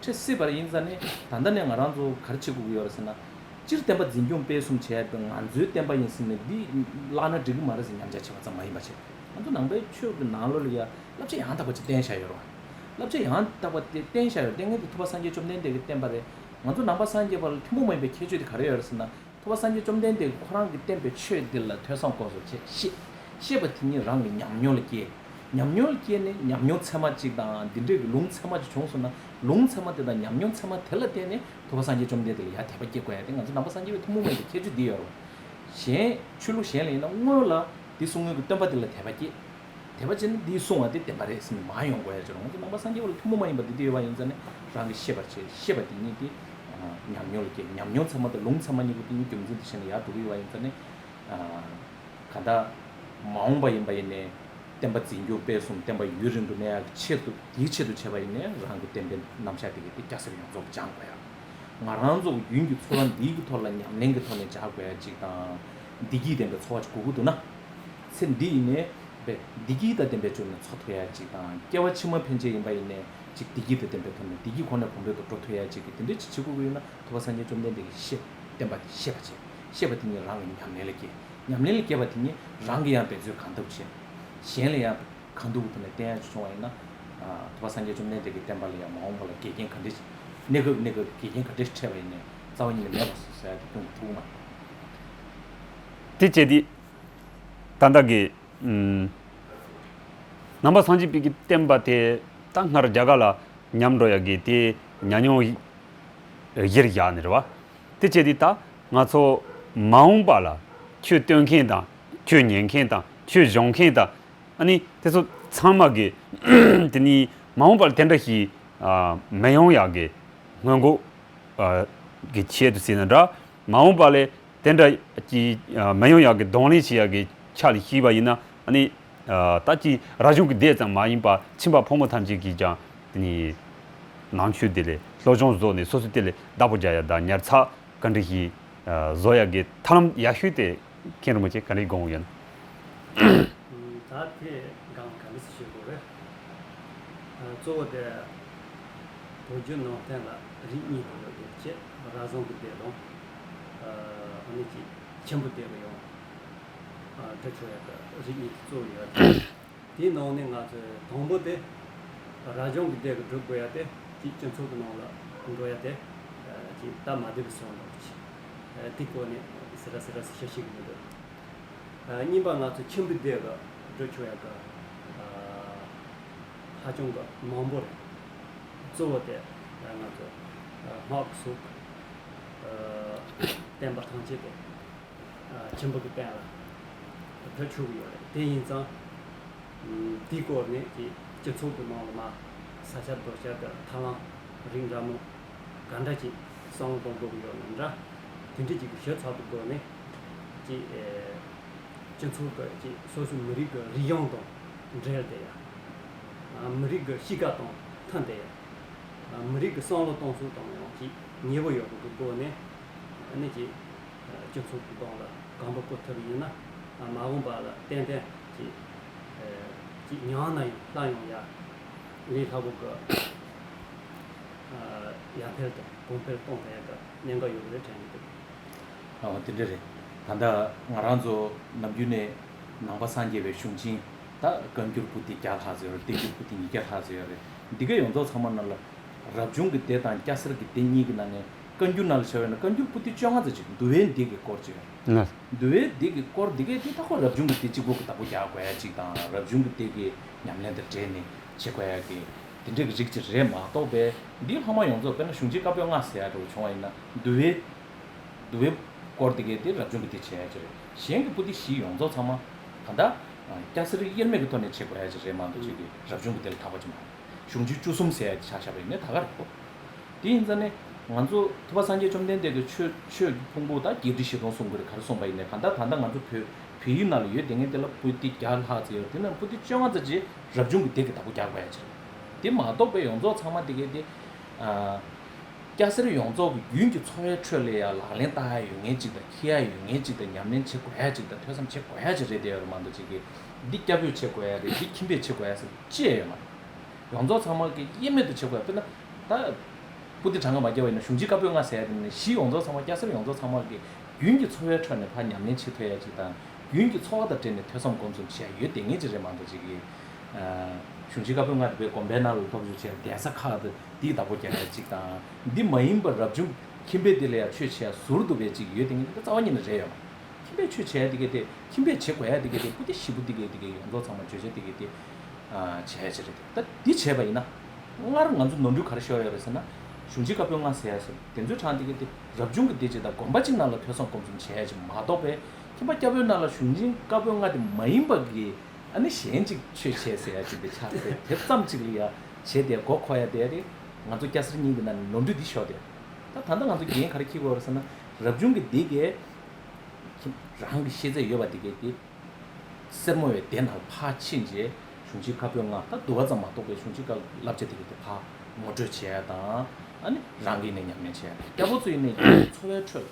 འཕྲད་སྲིད་པ་རེད། ཡིན་ཙང་ནས་ད་ལྟ་ནས་ང་རང་ཚོ་ག་རེ་བྱེད་དགོས་ཀྱི་ཡོད་རེད་ཟེར་ན། སྤྱིར་བསྟན་པ་འཛིན་སྐྱོང་སྤེལ་གསུམ་བྱས་པའི་ང་ཚོའི་བསྟན་པ་ཡིན་ཟེར་ནས་འདི་བརླག་ན་འགྲིག་གི་མ་རེད་ཟེར་མཉམ་བརྗེ་བྱེད་པ་ཙམ་མ་ཡིན་པ་བྱས། ང་ཚོ་ནང་པའི་ཆོས་ཀྱི་ནང་ལོགས་ལ་ཡ་བསླབ་བྱ་ཡང་དག་པ་ཅིག་བསྟན་བཞག་ཡོད་རེད་བ། བསླབ་བྱ་ཡང་དག་པ་དེ་བསྟན་བཞག་ཡོད། བསྟན་མཁན་དེ་ཐུབ་པ་སངས་རྒྱས་བཅོམ་ལྡན་འདས་ཀྱི་བསྟན་པ་རེད། ང་ཚོ་ནང་པ་སངས་རྒྱས་པ་ལ་ཐུན་མོང་མ་ཡིན་པའི་ཁྱད་ཆོས་དེ་ག་རེ་ཡོད་རེད་ཟེར་ན། ཐུབ་པ་སངས་རྒྱས་བཅོམ་ལྡན་འདས་ཀྱིས་ཁོ་རང་གིས་བསྟན་པའི་ཆོས་འདི་ལ་ཐོས་བསམ་སྒོམ་གསུམ་བྱས། ཤེས། ཤེས་པ་དེ་ཉིད་རང་གི་ཉམས་མྱོང་ལ་སྐྱེས། ཉམས་མྱོང་སྐྱེས་ནས་ཉམས་མྱོང་ཚད་མ་གཅིག་དང་འདི་འདྲའི་གི་ལུང་ཚད་མ་གཅིག་བྱུང་སོང་ན། ལུང་ཚད་མ་དེ་དང་ཉམས་མྱོང་ཚད་མ་དེ་ལ་བརྟེན་ནས་ཐུབ་པ་སངས་རྒྱས་བཅོམ་ལྡན་འདས་ལ་ཡར་དད་པ་སྐྱེ་དགོས་ཡ་དེ་ང་ཚོ་ནང་པ་སངས་རྒྱས་པའི་ཐུན་མོང་མ་ཡིན་པའི་ཁྱད་ཆོས་འདི་ཡོད་རེད། གཞན་ཆོས་ལུགས་གཞན་ལ་ཡིན་ན་སྔོན་ལ་འདི་གསུང་མཁན་གྱི་སྟོན་པ་དེ་ལ་དད་པ་སྐྱེ། དད་པ་བྱས་ན་འདིས་གསུངས་པ་དེ་བདེན་པ་རེད་ཟེར་ནས་མར་ཡོང་དགོས་ཡ་ཅིག་རེད། ང་ཚོ་ནང་པ་སངས་རྒྱས་པ་ལ་ཐུན་མོང་མ་ཡིན་པ་འདི་འདྲ་ཡོད་པ་ཡིན་ཙང་ནས་རང་གིས་ཤེས་པར་བྱེད། ཤེས་པ་དེ་ཉིད་དེ་ཉམས་མྱོང་ལ་སྐྱེ། ཉམས་མྱོང་ཚད་མ་དང་ལུང་ཚད་མ་གཉིས་པོ་དེ་གཉིས་རྒྱུ་མཚན་དེ་བྱས་ནས་ཡར་འགྲོ་གི་ཡོད་པ་ཡིན་ཙང་ནས། གང་ལྟར་མ་འོངས་པ་ཡིན་པ་ཡིན་ནའི་བསྟན་པ་འཛིན་སྐྱོང་སྤེལ་གསུམ་བསྟན་པ་ཡུན་རིང་དུ་གནས་ཡག་གི་ཆེད་དུ། དེའི་ཆེད་དུ་བྱས་པ་ཡིན་ནའི་རང་གི་བསྟན་པའི་རྣམ་གཞག་དེ་གའི་དེ་སྐྱ་སེར་ཡོངས་རྫོགས་སྦྱང་དགོས་ཡག་ང་རང་ཚོ་གི་ཡུན་གྱི་འཚོ་བ་འདིའི་གི་ཐོག་ལ་ཉམས་ལེན་གྱི་ཐོག་ནས་སྦྱང་དགོས་ཡག་གཅིག་དང་། བདེ་སྐྱིད་ལྡན་པའི་འཚོ་བ་ཅིག་དགོས་ཀྱི་འདུག་ན། ཚེ་འདི་ཡིན་ནའི་བདེ་སྐྱིད་དང་ལྡན་པའི་ཕྱོགས་ནས་འཚོ་ཐུབ་ཡག་གཅིག་དང་། སྐྱེ་བ་ཕྱི་མ་ཕན་ཆད་ཡིན་པ་ཡིན་ནའི་གཅིག་བདེ་སྐྱིད་དང་ལྡན་པའི་ཐོག་ནས་བདེ་སྐྱིད་ཁོ་ནས་གོང་འཕེལ་དུ་འགྲོ་ཐུབ་ཡག་གཅིག་གི་དེ་འདྲའི་ཅིག་བྱེད་དགོས་ཀྱི་ཡོད་ན། ཐུབ་པ་སངས་རྒྱས་བཅོམ་ལྡན་འདས་ཀྱིས་ཤེས། བསྟན་པ་དེ་ཤེས་པ་བྱེད། ཤེས་པ་དེ་ཉིད་རང་གི་ཉམས་ལེན་ལ་སྐྱེལ། ཉམས་ལེན་ལ་སྐྱེལ་བ་དེ་ཉིད་རང་གིས་ཡང་འབད་རྩོལ་གང་ཐུབ་བྱེད། གཞན་ལ་ཡང་གང་ཐུབ་ཀྱི་ཐོག་ནས་བསྟན་ཡག་ཅིག་བྱུང་བ་ཡིན་ན། ཨ། ཐུབ་པ་སངས་རྒྱས་བཅོམ་ལྡན་འདས་ཀྱི་བསྟན་པ་ལ་ཡང་མ་འོངས་པ་ལ་འགལ་རྐྱེན་ག་འདྲ་ཞིག་གནས་སྐབས་གནས་སྐབས་འགལ་རྐྱེན་ག་འདྲ་ཞིག་འཕྲད་པ་ཡིན་ནའི་རྩ་བ་ཉིད་ནས་མེད་པ་བཟོ་ཟེར་ཡག་དེ་སྐྱོན་གྱི་ཐུག་མ། དེ་བྱས་ཏེ་ད་ལྟ་གི་ཨུམ། ནང་པ་སངས་རྒྱས་པའི་གི་བསྟན་པ་དེ་ད་སྔར་རྒྱ་གར་ལ་ཉམས་འགྲོ་ཡག་གི་དེ་ཉམས་མྱོང་གཞིར་བཞག་ནས་རེད་བ། དེ་བྱས་ཏེ་ད་ང་ཚོ་མ་འོངས་པ་ལ་ཆོས་སྟོན་མཁན་དང་ཆོས་ཉན་མཁན་དང་ཆོས་སྦྱོང་མཁན་དང་། ཨ་ནི་དེ་ཚོ་ཚང་མ་གི་དེ་ནི་མ་འོངས་པར་དེ་འདྲ་ཞིག་ཨ། མི་ཡོང་ཡག་གི་སྔོན་འགོག་ཨ། གི་ཆེད་དུ་ཟེར་ན་འདྲ། མ་འོངས་པ་ལ་དེ་འདྲ་གི་ཨ། མི་ཡོང་ཡག་གི་གདོང་ལེན་བྱེད་ཡག་གི་ཆ་ལ་བཤད་པ་ཡིན་ན། ཨ་ནི་ཨ། ད་ཅི་རབ་བྱུང་གི་སྡེ་ཙམ་མ་ཡིན་པར་ཁྱིམ་པ་ཕོ་མོ་ཐམས་ཅད་ཀྱིས་ཀྱང་དེ་ནི་ནང་ཆོས་དེ་ལས་སློབ་སྦྱོང་བཟོས་ནས་སོ་སོ་དེ་ལས་བདག་པོ་རྒྱག་ཡག་དང་ཉར་ཚགས་ག་འདྲ་ཞིག་ཨ། བཟོ་ཡག་གི་ཐབས་ལམ་ཡག་ཤོས་དེ་མཁན་རིན་པོ་ཆེ་ག་འདྲ་དགོངས་ཡོད་ན། ད་དེ་སྒང་ག་འདྲ་ཞིག་བྱེད་དགོས་རེད། ཨ། གཙོ་བོ་དེ་བོད་བརྒྱུད་ནང་བསྟན་ལ་རིགས་གཉིས་ཡོད་པའི་ཕྱེད། རབ་བྱུང་གི་སྡེ་དང་། ཨ། ཨ་ནི་ཅིག་ཆེན་པོ་སྡེ་གི་ཡང་ཨ། སྒྲུབ་ཆོག་ཡག་གི་རིགས་གཉིས་གཙོ་བོ་ཡོད་རེད། དེའི་ནང་ནས་ང་ཚོས་དང་པོ་དེ་རབ་བྱུང་གི་སྡེ་གི་སྒྲུབ་དགོས་ཡག་དེ་ཅིག་སྤྱི་ཚོགས་ཀྱི་ནང་ལ་འགྲོ་ཡག་དེ་ཅིག་སྟབས་མ་བདེ་བའི་བཟོ་འདུག་ཅིག་དེའི་སྐོར་ནས་ཟེར་ར་ཟེར་ར་ཟེར་ཤེས་ཤེས་ཀྱི་མི་འདུག་ཨ། གཉིས་པ་ང་ཚོ་ཁྱིམ་པའི་སྡེ་གི་སྒྲུབ་ཆོག་ཡག་གི་ཨ། ཧ་ཅང་གི་མང་པོ་རེད། གཙོ་བོ་དེ་ང་ཚོ་ཨ། སྔགས་སོགས་ཨ། བསྟན་པ་ཐམས་ཅད་དེ་ཨ། ཁྱིམ་པ་གི་སྟེང་ལ་སྒྲུབ་ཆོག་གི་ཡོད་རེད། དེ་ཡིན་ཙང་དེའི་སྐོར་ནས་ཀྱི་སྤྱི་ཚོགས་ཀྱི་ནང་ལ་མ་ས་ཆ་རྡོ་ཆ་གི་ཐབས་ལམ་རིགས་འདྲ་མོ་ག་འདྲ་ཅིག་བསམ་བློ་གཏོང་དགོས་ཀྱི་ཡོད་ན་འདྲ། དེ་འདྲ་ཅིག་གི་ཞིབ་ཚགས་པའི་སྒོ་ནས་ཀྱི་ཨེ། སྤྱི་ཚོགས་ཀྱི་ཀྱི་སོ་སོའི་མི་རིགས་ཀྱི་རིག་གཞུང་དང་འབྲེལ་ཏེ་ཡ། མི་རིགས་ཀྱི་གཤིས་ཀ་དང་མཐུན་ཏེ་ཡ། མི་རིགས་ཀྱི་བསམ་བློ་གཏོང་ཚུལ་དང་ཡང་ཀྱི་ཉེ་བོ་ཡོད་པའི་སྒོ་ནས་ཨ་ནི་ཀྱི་སྤྱི་ཚོགས་ཀྱི་སྟེང་ལ་གོམ་པ་སྤོ་ཐུབ་པ་ཡིན་ན། མ་འོངས་པ་ལ་ཏན་ཏན་ཅིག་ཅིག་མྱངས་ན་ཡང་སླར་ཡང་ཡར་ལས་སླ་པོ་གི་ཡར་འཕེལ་དང་གོང་འཕེལ་གཏོང་ཐུབ་ཡག་གི་གནད་འགག་ཡོད་པ་རེད་དྲན་གྱི་འདུག་ཨ། དེ་འདྲ་རེད། ད་ལྟ་ང་རང་ཚོ་ནམ་རྒྱུན་ནས་ནང་པ་སངས་རྒྱས་པའི་གཞུང་ཆེན་ད་བཀའ་འགྱུར་པོ་ཏི་བརྒྱ་ལྷག་ཙམ་ཡོད་རེད། བསྟན་འགྱུར་པོ་ཏི་ཉིས་བརྒྱ་ལྷག་ཙམ་ཡོད་རེད། འདི་ག་ཡོངས་རྫོགས་ཚང་མ་ནང་ལ་རབ་བྱུང་གི་སྡེ་དང་སྐྱ་སེར་གྱི་སྡེ་གཉིས་ཀྱི་ནང་ནས་བཀའ་འགྱུར་ནང་ལ་བྱ་བ་ཡིན་ན་བཀའ་འགྱུར་པོ་ཏི་བཅོ་ལྔ་ཙམ་ཅིག་འདུལ་བའི་སྡེ་གི་སྐོར་ཅིག་ཡོད་རེད། འདུལ་བའི་སྡེ་གི་སྐོར་འདི་གས་དེ་ད་ཁོ་རབ་བྱུང་གི་སྡེ་གཅིག་པོ་གི་བདག་པོ་རྒྱག་དགོས་ཡ་གཅིག་དང་། རབ་བྱུང་གི་སྡེ་གི་ཉམས་ལེན་དང་འབྲེལ་ནས་བྱེད་དགོས་ཡ་གི་དེ་འདྲ་གི་རིགས་ཅིག་རེད་མ་གཏོགས་པས། འདིའི་ལྷག་མ་ཡོངས་རྫོགས་དཔེར་ན་གཞུང་ཆེན་བཀའ་པོད་ལྔ་ཟེར་ཡ་འདྲ་བོ་བྱུང་བ་ཡིན་ན་འདུལ་བའི་འདུལ་བའི་སྐོར་འདི་གས་དེ་རབ་བྱུང་གི་སྡེ་བྱེད་ཡ་ཅིག་རེད། གཞན་གྱི་པོ་ཏི་བཞི་ཡོངས་རྫོགས་ཚང་མ་གང་ལྟར་སྐྱ་སེར་དབྱེར་མེད་ཀྱི་ཐོག་ནས་བྱེད་དགོས་ཡ་ཅིག་རེད་མ་གཏོགས་ཅིག་གི་རབ་བྱུང་གི་སྡེ་ལ་ཐག་པ་ཅིག་མ་རེད། གཞུང་ཆེན་བཅུ་གསུམ་ཟེར་ཡ་ཆ་བཞག་པ་ཡིན་ན་ད་ག་རེད་གོ། དེ་ཡིན་ཙང་ནས་ང་ཚོ་ཐུབ་པ་སངས་རྒྱས་བཅོམ་ལྡན་འདས་ཀྱི་ཆོས་ཆོས་ཀྱི་ཕུང་པོ་དང་རྒྱས་འབྲིང་བཞི་སྟོང་གསུང་དགོས་རེད་ག་རེ་གསུངས་པ་ཡིན་ནའི། གང་ལྟར་ད་ལྟ་ང་ཚོ་བོད་བོད་ཡིག་ནང་ལ་ཡོད་དེ་ངས་དེ་ལ་པོ་ཏི་བརྒྱ་ལྷག་ཙམ་ཡོད་རེད། དེ་ནང་པོ་ཏི་བཅོ་ལྔ་ཙམ་ཅིག་རབ་བྱུང་གི་སྡེ་གི་བདག་པོ་རྒྱག་དགོས་ཡ་ཅིག་རེད། དེ་མ་གཏོགས་པའི་ཡོངས་རྫོགས་ཚང་མ་དེ་གས་དེ་ཨ། སྐྱ་སེར་ཡོངས་རྫོགས་ཀྱི་རྒྱུན་གྱི་འཚོ་བའི་ཁྲོད་ལ་ཡང་ལག་ལེན་བསྟར་ཡ་ཡོད་མཁན་ཅིག་དང་། འཁྱེར་ཡ་ཡོད་མཁན་ཅིག་དང་། ཉམས་ལེན་བྱེད་དགོས་ཡ་ཅིག་དང་། ཐོས་བསམ་བྱེད་དགོས་ཡ་ཅིག་རེད་དེ་ཡོད་རེད་མ་གཏོགས་ཅིག་གིས་འདི་སྐྱ་བོས་བྱེད་དགོས་ཡ་རེད། འདི་ཁྱིམ་པས་བྱེད་དགོས་ཡ་ཟེར་ཅི་ཡང་ཡོད་མ་རེད། ཡོངས་རྫོགས་ཚང་མ་གིས་དབྱེར་མེད་དུ་བྱེད་དགོས་ཡ། དཔེར་ན་ད་པོ་ཏི་གྲངས་ཀ་མ་བརྒྱབ་པ་ཡིན་ན་གཞུང་ཆེན་བཀའ་པོད་ལྔ་ཟེར་ཡ་དེ་ནི་གཞི་ཡོངས་རྫོགས་ཚང་མ་སྐྱ་སེར་ཡོངས་རྫོགས་ཚང་མ་གིས་རྒྱུན་གྱི་འཚོ་བའི་ཁྲོད་ནས་ཕར་ཉམས་ལེན་བྱེད་ཐུབ་ཡ་ཅིག་དང་། རྒྱུན་གྱི་འཚོ་བ་དང་འབྲེལ་ནས་ཐོས་བསམ་སྒོམ་གསུམ་བྱེད་ཡ་ཡོད་དེ་ངེས་ཅིག་རེད་མ་གཏོགས་ཅིག་གིས། གཞུང་ཆེན་བཀའ་པོད་ལྔ་དེ་བས་དགོན་པའི་ནང་ལ་ཐོབ་བྱུང་བྱས་གདན་ས་ཁག་ཏུ་དེའི་བདག་པོ་རྒྱག་ཡ་གཅིག་དང་། འདི་མ་ཡིན་པར་རབ་བྱུང་ཁྱིམ་པས་དེ་ལ་ཡང་ཆོས་བྱེད་ཡ་ཟུར་དུ་བས་གཅིག་ཡོད་དེ་ངེས་ཅིག་རྩ་བ་ཉིད་ནས་རེད་ཡོད་མ། ཁྱིམ་པས་ཆོས་བྱེད་ཡ་དེ་གས་དེ། ཁྱིམ་པས་བྱེད་དགོས་ཡ་དེ་གས་དེ། པོ་ཏི་བཞི་པོ་དེ་གས་དེ་གས་ཡོངས་རྫོགས་ཚང་མ་བརྗོད་བྱ་དེ་གས་དེ། བྱས་ཡ་ཅིག་རེད། ད་འདི་བྱས་པ་ཡིན་ན། སྔར་ང་ཚོ་ནོར་འཁྲུལ་ག་རེ་ཤོར་ཡོད་རེད་ཟེར་ན། གཞུང་ཆེན་བཀའ་པོད་ལྔ་ཟེར་ཡ་ཟེར་དེ་ཚོའི་གྲས་འདི་གའི་དེ་རབ་བྱུང་གི་སྡེ་ཅིག་དང་དགོན་པ་གཅིག་ནང་ལ་ཐོས་བསམ་སྒོམ་གསུམ་བྱས་ཡ་ཅིག་མ་གཏོགས་པའི། ཁྱིམ་པ་སྐྱ་བོའི་ནང་ལ་གཞུང་ཆེན་བཀའ་པོད་ལྔ་དེ་མ་ཡིན་པ་གི། ཨ་ནི་གཞན་ཅིག་ཆོས་བྱས་ཟེར་ཡ་ཅིག་དེ་ཆགས་ཏེ། དེ་ཙམ་ཅིག་ལ་ཡ་བྱས་ཏེ་མགོ་འཁོར་ཡ་དེ་རེད། ང་ཚོ་སྐྱ་སེར་གཉིས་ཀྱི་ནང་ནས་ནོར་འཁྲུལ་འདི་ཤོར་ཏེ། ད་ད་ལྟ་ང་ཚོ་འགན་ག་རེ་འཁྱེར་དགོས་རེད་ཟེར་ན། རབ་བྱུང་གི་སྡེ་གའི་རང་གི་ཤེས་ཚད་ཡོད་པ་དེ་གའི་དེ། སེར་མོ་བའི་སྡེ་ནང་ཕར་ཕྱིན་རྗེས། གཞུང་ཆེན་བཀའ་པོད་ལྔ། ད་འདུལ་བ་ཙམ་མ་གཏོགས་པའི་གཞུང་ཆེན་བཀའ་བསླབ་བྱ་དེ་གའི་དེ་ཕར་ངོ་སྤྲོད་བྱེད་ཡ་དང་། ཨ་ནི་རང་གིས་ནས་ཉམས་ལེན་བྱེད་ཡ། སྐྱ་བོ་ཚོ་ཡིན་ནའི་འཚོ་བའི་ཁྲོད་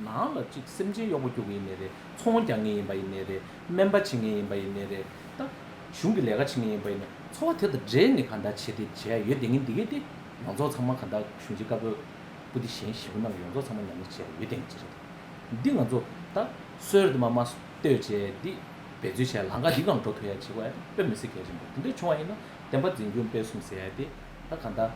ནང་ལ་ཅིག་སེམས་ཅན་གཡོག་པོ་རྒྱུག་གི་ཡིན་ནའི་རེད། ཚོང་རྒྱག་མཁན་ཡིན་པ་ཡིན་ནའི་རེད། སྨན་པ་བྱེད་མཁན་ཡིན་པ་ཡིན་ནའི་རེད། ད་གཞུང་གི་ལས་ཀ་བྱེད་མཁན་ཡིན་པ་ཡིན་ནའི། འཚོ་བ་དེ་དང་འབྲེལ་ནས་གང་ལྟར་བྱེད་དེ་བྱས་ཡོད་དེ་ངན་འདི་གས་དེ་ཡོངས་རྫོགས་ཚང་མ་གང་ལྟར་གཞུང་ཆེན་བཀའ་པོད་པོ་ཏི་གཞན་བཞི་པོ་ནང་ལ་ཡོངས་རྫོགས་ཚང་མ་ཉམས་ལེན་བྱས་ཡོད་དེ་ངན་ཅི་རེད། འདི་ང་ཚོ་ད་སྲོལ་དེ་མ་མ་གཏོད་བྱས་འདི་འབད་རྩོལ་བྱས་ལམ་ཁ་འདི་གང་འགྲོ་ཐུབ་ཡ་བྱེད་དགོས་ཡ་དཔེ་མི་སྲིད་གལ་ཆེན་པོ། དེ་འདྲ་བྱུང་བ་ཡིན་ན་བསྟན་པ་འཛིན་སྐྱོང་སྤེལ་གསུམ་ཟེར་ཡ་དེ་ད་གང་ལྟར།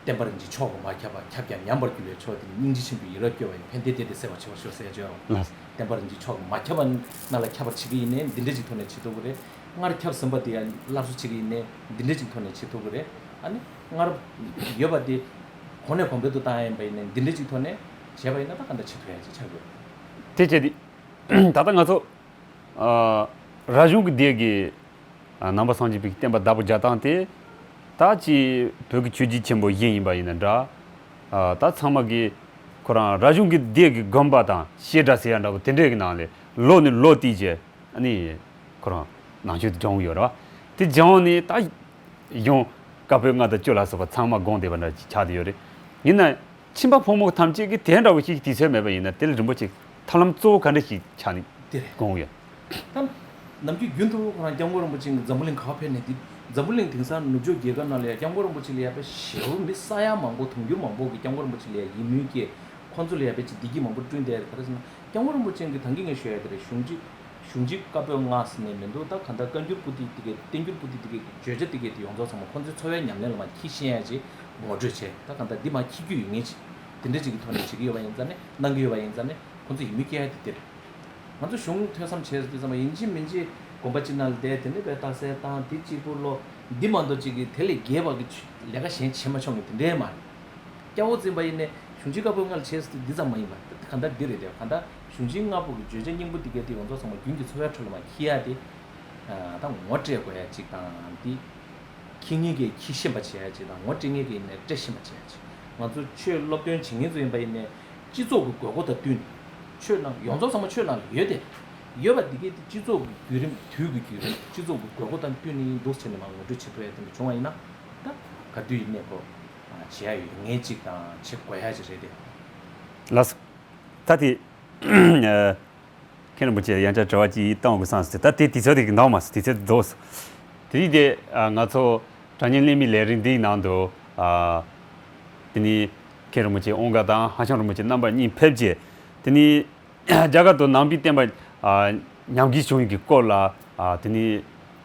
བསྟན་པ་རིན་ཆེན་མཆོག་གིས་མ་ཁྱབ་པ། ཁྱབ་ཀྱང་ཉམས་པར་འགྱུར་བའི་མཆོག་དེ་ནི། སྙིང་རྗེ་ཆེན་པོས་ཡིད་རབ་སྐྱོར་བ་ཡི། ཕན་བདེའི་སྡེ་དེ་གསལ་བར་བྱེད་པར་ཤོག་ཟེར་ཡ་ཅིག་ཡོད་རེད། ལགས། བསྟན་པ་རིན་ཆེན་མཆོག་གིས་མ་ཁྱབ་པ་རྣམས་ལ་ཁྱབ་པར་བྱེད་ཀྱི་ཡིན་ནའི་འདི་འདྲ་ཅིག་ཐོག་ནས་བྱེད་ཐུབ་ཀྱི་རེད། སྔར་ཁྱབ་ཟིན་པ་དེ་ཡང་སླར་གསོ་བྱེད་ཀྱི་ཡིན་ནའི་འདི་འདྲ་ཅིག་ཐོག་ནས་བྱེད་ཐུབ་ཀྱི་རེད། ཨ་ནི་སྔར་ཡོད་པ་དེ་གོང་ནས་གོང་འཕེལ་དུ་བཏང་ཡ་ཡིན་པ་ཡིན་ནའི་འདི་འདྲ་ཅིག་ཐོག་ནས་བྱས་པ་ཡིན་ན་ད་ག་འདྲ་བྱེད་ཐུབ་ཡ་ཅིག་ཆགས་ཀྱི་ཡོད་རེད། དེ་བྱས་ཏེ། ད་ལྟ་ང་ཚོ། ཨ། རབ་བྱུང་གི་སྡེ་གི། ཨ། ནང་པ་སངས་རྒྱས་པའི་བསྟན་པ་བདག་པོ་རྒྱག་སྟངས་དེ། ད་ཅི་བོད་ཀྱི་ཆོས་བརྒྱུད་ཆེན་པོ་གཞན་ཡིན་པ་ཡིན་ན་འདྲ། ཨ། ད་ཚང་མ་གི་ཁོ་རང་རབ་བྱུང་གི་སྡེ་གི་དགོན་པ་དང་བཤད་གྲྭ་ཟེར་ཡ་འདྲ་པོ་དེ་འདྲས་ཀྱི་ནང་ལས་ལོ་ནས་ལོ་བསྟུད་རྗེས། ཨ་ནི་ཁོ་རང་ནང་ཆོས་དེ་སྦྱངས་ཡོད་རེད་བ། དེ་སྦྱངས་ནས་ད་གཞུང་བཀའ་པོད་ལྔ་དང་བཅུ་ལ་སོགས་པ་ཚང་མ་དགོངས་བསྡད་པ་འདྲ་ཅིག་ཆགས་བསྡད་ཡོད་རེད། ཡིན་ན། ཁྱིམ་པ་ཕོ་མོ་ཐམས་ཅད་ཀྱིས་དེ་འདྲ་བོ་ཞིག་དུས་ཚོད་མེད་པ་ཡིན་ན། དེ་ལ་རིན་པོ་ཆེ་ཐབས་ལམ་གཙོ་བོ་ག་འདྲ་ཞིག་ཆགས་ནས། དེ་རེད། དགོངས་ཡོད། ད་ནམ་རྒྱུན་རྒྱུན་དུ་ཁོ་རང་སྐྱབས་མགོན་རིན་པོ་ཆེ་གིས་འཛམ་བུ་གླིང་ག་པར་ཕེབས་ནའི་འདི། འཛམ་བུ་གླིང་དེང་སང་ནུབ་ཕྱོགས་རྒྱལ་ཁབ་ནང་ལ་ཡ་སྐྱབས་མགོན་རིན་པོ་ཆེ་ལ་ཡ་དཔེ་ཞེ་པོ་མི་ས་ཡ་མང་པོ་དུང་ཕྱུར་མང་པོ་གིས་སྐྱབས་མགོན་རིན་པོ་ཆེ་ལ་ཡ་ཡིད་སྨོན་སྐྱེས། ཁོང་ཚོ་ལ་ཡ་དཔེ་ཅིག་བདེ་སྐྱིད་མང་པོ་བསྐྲུན་བསྡད་རེད། ག་རེ་ཟེར་ན་སྐྱབས་མགོན་རིན་པོ་ཆེ་གིས་ད་གིན་ངས་ཞུ་ཡ་དེ་རེད། གཞུང་ཆེན། གཞུང་ཆེན་བཀའ་པོད་ལྔ་ཟེར་ནས་མི་འདུག་ད་གང་ལྟར་བཀའ་འགྱུར་པོ་ཏི་དེ་གའི་བསྟན་འགྱུར་པོ་ཏི་དེ་གའི་བརྗོད་བྱ་དེ་གའི་དེ་ཡོངས་རྫོགས་ཚང་མ་ཁོང་ཚོའི་འཚོ་བའི་ཉམས་ལེན་ལ་མར་འཁྱེར་ཤེས་ཡ་ཅིག་ངོ་སྤྲོད་བྱས། ད་གང་ལྟར་འདི་མར་འཁྱེར་རྒྱུ་ཡོད་མཁན་ཅིག་དེ་འདྲ་ཅིག་གི་ཐོག་ནས་བྱེད་ཀྱི་ཡོད་པ་ཡིན་ཙང་ནས། གནང་གི་ཡོད་པ་ཡིན་ཙང་ནས། ཁོང་ཚོ་ཡིད་སྨོན་སྐྱེ་ཡ་དེ་དེ་རེད། ང་ཚོ་གཞུང་ཐོས་བསམ་བྱས་ཟེར་དུས་ཙམ་པ་ཡིན་གཅིག་མིན་གཅིག་དགོན་པ་གཅིག་ནང་ལ་བསྡད། དེ་འདྲ་དཔེ་རྟགས་གསལ་བཏང་། དེ་གཅིག་པུ་ལོ། འདི་མ་གཏོགས་གཅིག་གི་དེ་ལས་རྒྱས་པ་གི་ལས་ཀ་གཞན་བྱེད་མ་ཆོག་མཁན་དེ་འདྲའི་མ་རེད། སྐྱ་བོ་འཛིན་པ་ཡིན་ནའི་གཞུང་ཆེན་བཀའ་པོད་ལྔ་ལ་བྱས་ཟེར་དུས་འདི་ཙམ་མ་ཡིན་པ། གང་ལྟར་འདི་རེད་དེ། གང་ལྟར་གཞུང་ཆེན་ལྔ་པོ་གི་བརྗོད་བྱ་སྙིང་པོ་དེ་གའི་དེ་ཡོངས་རྫོགས་ཚང་མ་རྒྱུན་གྱི་འཚོ་བའི་ཁྲོད་ལ་མར་འཁྱེར་ཡ་དེ། ཨ། ད་ངོ་སྤྲད་དགོས་ཡ་གཅིག་དང་། འདི་འཁྱེར་མཁན་གྱིས་འཁྱེར་ཤེས་པ་བྱེད་ཡ་གཅིག་དང་། ངོ་སྤྲད་མཁན་གྱིས་ནས་སྤྲད་ཤེས་པ་བྱེད་ཡ་གཅིག་ང་ཚོ་ཆོས་སློབ་སྟོན་བྱེད་མཁན་ཚོ་ཡིན་པ་ཡིན་ནའི་སྤྱི་ཚོགས་ཀྱི་དགོས་མཁོ་དང་བསྟུན། ཆོས་ནང་ཡོངས་རྫོགས་ཚང་མ་ཆོས་ནང་ལ་ཡོད་དེ། ཡོད་པ་འདི་གའི་དེ་སྤྱི་ཚོགས་ཀྱི་བརྒྱུད་རིམ། དུས་ཀྱི་བརྒྱུད་རིམ། སྤྱི་ཚོགས་ཀྱི་དགོས་མཁོ་དང་བསྟུན་ནས་འདུག་སེ་བྱས་ནས་མར་ངོ་སྤྲོད་བྱེད་ཐུབ་ཡ་དེ་འདྲ་བྱུང་བ་ཡིན་ན། ད་ག་དུས་ཡིན་ནའི་ཁོ། ཨ། བྱེད་ཡ་ཡོད་མཁན་གཅིག་དང་བྱེད་དགོས་ཡ་གཅིག་རེད་དེ། ལགས་སོ། ད་དེ། ཨ། མཁན་རིན་པོ་ཆེ་ཡང་བསྐྱར་དྲི་བ་ཅིག་གཏོང་དགོས་བསམ་སོང་། ད་དེ་དུས་ཚོད་དེ་འདང་མ་སོང་། དུས་ཚོད་རྫོགས་སོང་། དེ་རིང་དེ། ཨ། ང་ཚོ་དྲ་བརྙན་ལས་མི་ལས་རིམ་འདིའི་ནང་དུ། ཨ། དེ་ནི་མཁན་རིན་པོ་ཆེ་དབང་གྲགས་དང་ཧྭ་ཤང་རིན་པོ་ཆེ་རྣམ་པ་གཉིས་ཕེབས་རྗེས། དེ་ནི་རྒྱ་གར་དུ་ནང་པའི་བསྟན་པ། ཨ། ཉམས་རྒུད་བྱུང་ཡུལ་གྱི་སྐོར་ལ། ཨ། དེ་ནི་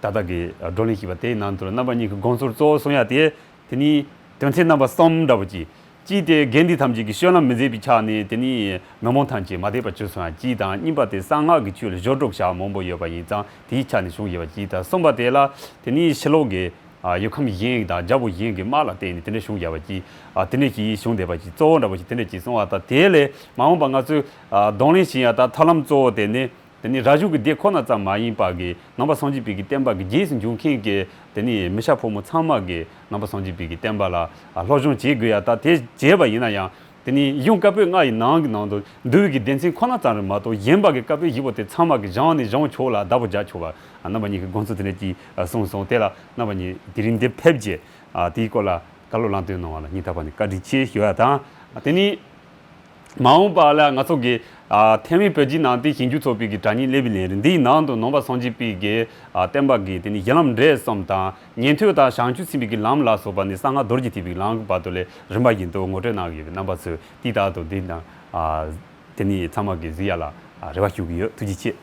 ད་ལྟ་གི་བགྲོ་གླེང་ཞུས་པ་དེའི་ནང་དུ་རྣམ་པ་གཉིས་ཀྱི་དགོངས་ཚུལ་གཙོ་བོ་གསུང་ཡ་དེ། དེ་ནི་དོན་ཚན་རྣམ་པ་གསུམ་འདྲ་པོ་ཅིག་གཅིག་དེ་དགེ་འདུན་ཐམས་ཅད་ཀྱིས་སྤྱོད་ལམ་མི་མཛད་པའི་ཆ་ནས་དེ་ནི་མི་མང་ཐམས་ཅད་མ་དད་པ་བྱེད་སོང་ཡ་གཅིག་དང་། གཉིས་པ་དེ་གསང་སྔགས་ཀྱི་ཆོས་ལ་སྦྱོར་སྒྲོག་བྱ་བ་མང་པོ་ཡོད་པ་ཡིན་ཙང་དེའི་ཆ་ནས་བྱུང་ཡོད་པ་གཅིག་དང་། གསུམ་པ་དེ་ལ་དེ་ནི་ཕྱི་ལོགས་ཀྱི། ཨ། ཡུལ་ཁམས་གཞན་དང་རྒྱལ་པོ་གཞན་གྱི་དམག་ལ་བརྟེན་ནས་དེ་འདྲ་བྱུང་ཡོད་པ་གཅིག་ཨ། དེ་འདྲ་ཞིག་བྱུང་བསྡད་པ་ཅིག་གཙོ་བོ་འདྲ་པོ་ཞིག་དེ་འདྲ་ཅིག་གསུང་བ་དང་། དེ་ལས་མ་འོངས་པ་ང་ཚོས། ཨ། གདོང་ལེན་བྱེད་ཡ་ད་ཐབས་ལམ་གཙོ་བོ་དེ་ནི། དེ་ནི་རབ་བྱུང་གི་སྡེ་ཁོ་ན་ཙམ་མ་ཡིན་པ་གི་ནང་པ་སངས་རྒྱས་པའི་གི་བསྟན་པ་གི་རྗེས་སུ་འཇུག་མཁན་གྱི་དེ་ནི་མི་སྐྱ་ཕོ་མོ་ཚང་མ་གིས་ནང་པ་སངས་རྒྱས་པའི་གི་བསྟན་པ་ལ། ཨ། སློབ་སྦྱོང་བྱེད་དགོས་ཡ། ད་དེ་བྱས་པ་ཡིན་ན་ཡང་དེ་ནི་གཞུང་བཀའ་པོད་ལྔ་ཡི་ནང་གི་ནང་དུ་འདུལ་བའི་གི་སྡེ་ཚན་ཁོ་ན་ཙམ་རེད་མ་གཏོགས། གཞན་པ་གི་བཀའ་པོད་བཞི་པོ་དེ་ཚང་མ་གི་བཞེངས་ནས་བཞེངས་ཆོག་ལ་བདག་པོ་རྒྱག་ཆོག་པ། ཨ། རྣམ་པ་གཉིས་ཀྱི་དགོངས་ཚུལ་དེ་འདྲ་ཅིག་ཨ། གསུངས་སོང་། དེ་ལ་རྣམ་པ་གཉིས་དེ་རིང་འདིར་ཕེབས་རྗེས། ཨ། དེའི་སྐོར་ལ་བཀའ་སློབ་གནང་དོན་གནང་བ་ལ་སྙིང་ཐག་པ་ནས་བཀའ་དྲིན་ཆེ་ཞུ་ཡ་དང་། དེ་ནི་མ་འོངས་པ་ལ་ང་ཚོ་གི། ཨ། ཐའེ་ཝན་བོད་བརྒྱུད་ནང་བསྟན་ཞིབ་འཇུག་ཚོགས་པའི་གི་དྲ་བརྙན་ལས་པའི་ལས་རིམ་འདིའི་ནང་དུ་ནང་པ་སངས་རྒྱས་པའི་གི། ཨ། བསྟན་པ་གི་དེ་ནི་གཞི་ལམ་འབྲས་གསུམ་དང་། ཉན་ཐོས་དང་བྱང་ཆུབ་སེམས་དཔའི་གི་ལམ་ལ་སོགས་པ་ནི་གསང་སྔགས་རྡོ་རྗེ་ཐེག་པའི་ལམ་གྱི་བར་དུ་ལས་རིམ་པ་བཞིན་དུ་ངོ་སྤྲོད་གནང་གི་ཡོད་པའི་རྣམ་པ་ཚོས་དེ་ལྟར་དུ་འདི་དང་། ཨ། དེ་ནི་ཚང་མ་གིས་གཟིགས་ཡ་ལ། ཨ། རེ་བ་ཞུ་གི་ཡོད། ཐུགས་རྗེ་ཆེ།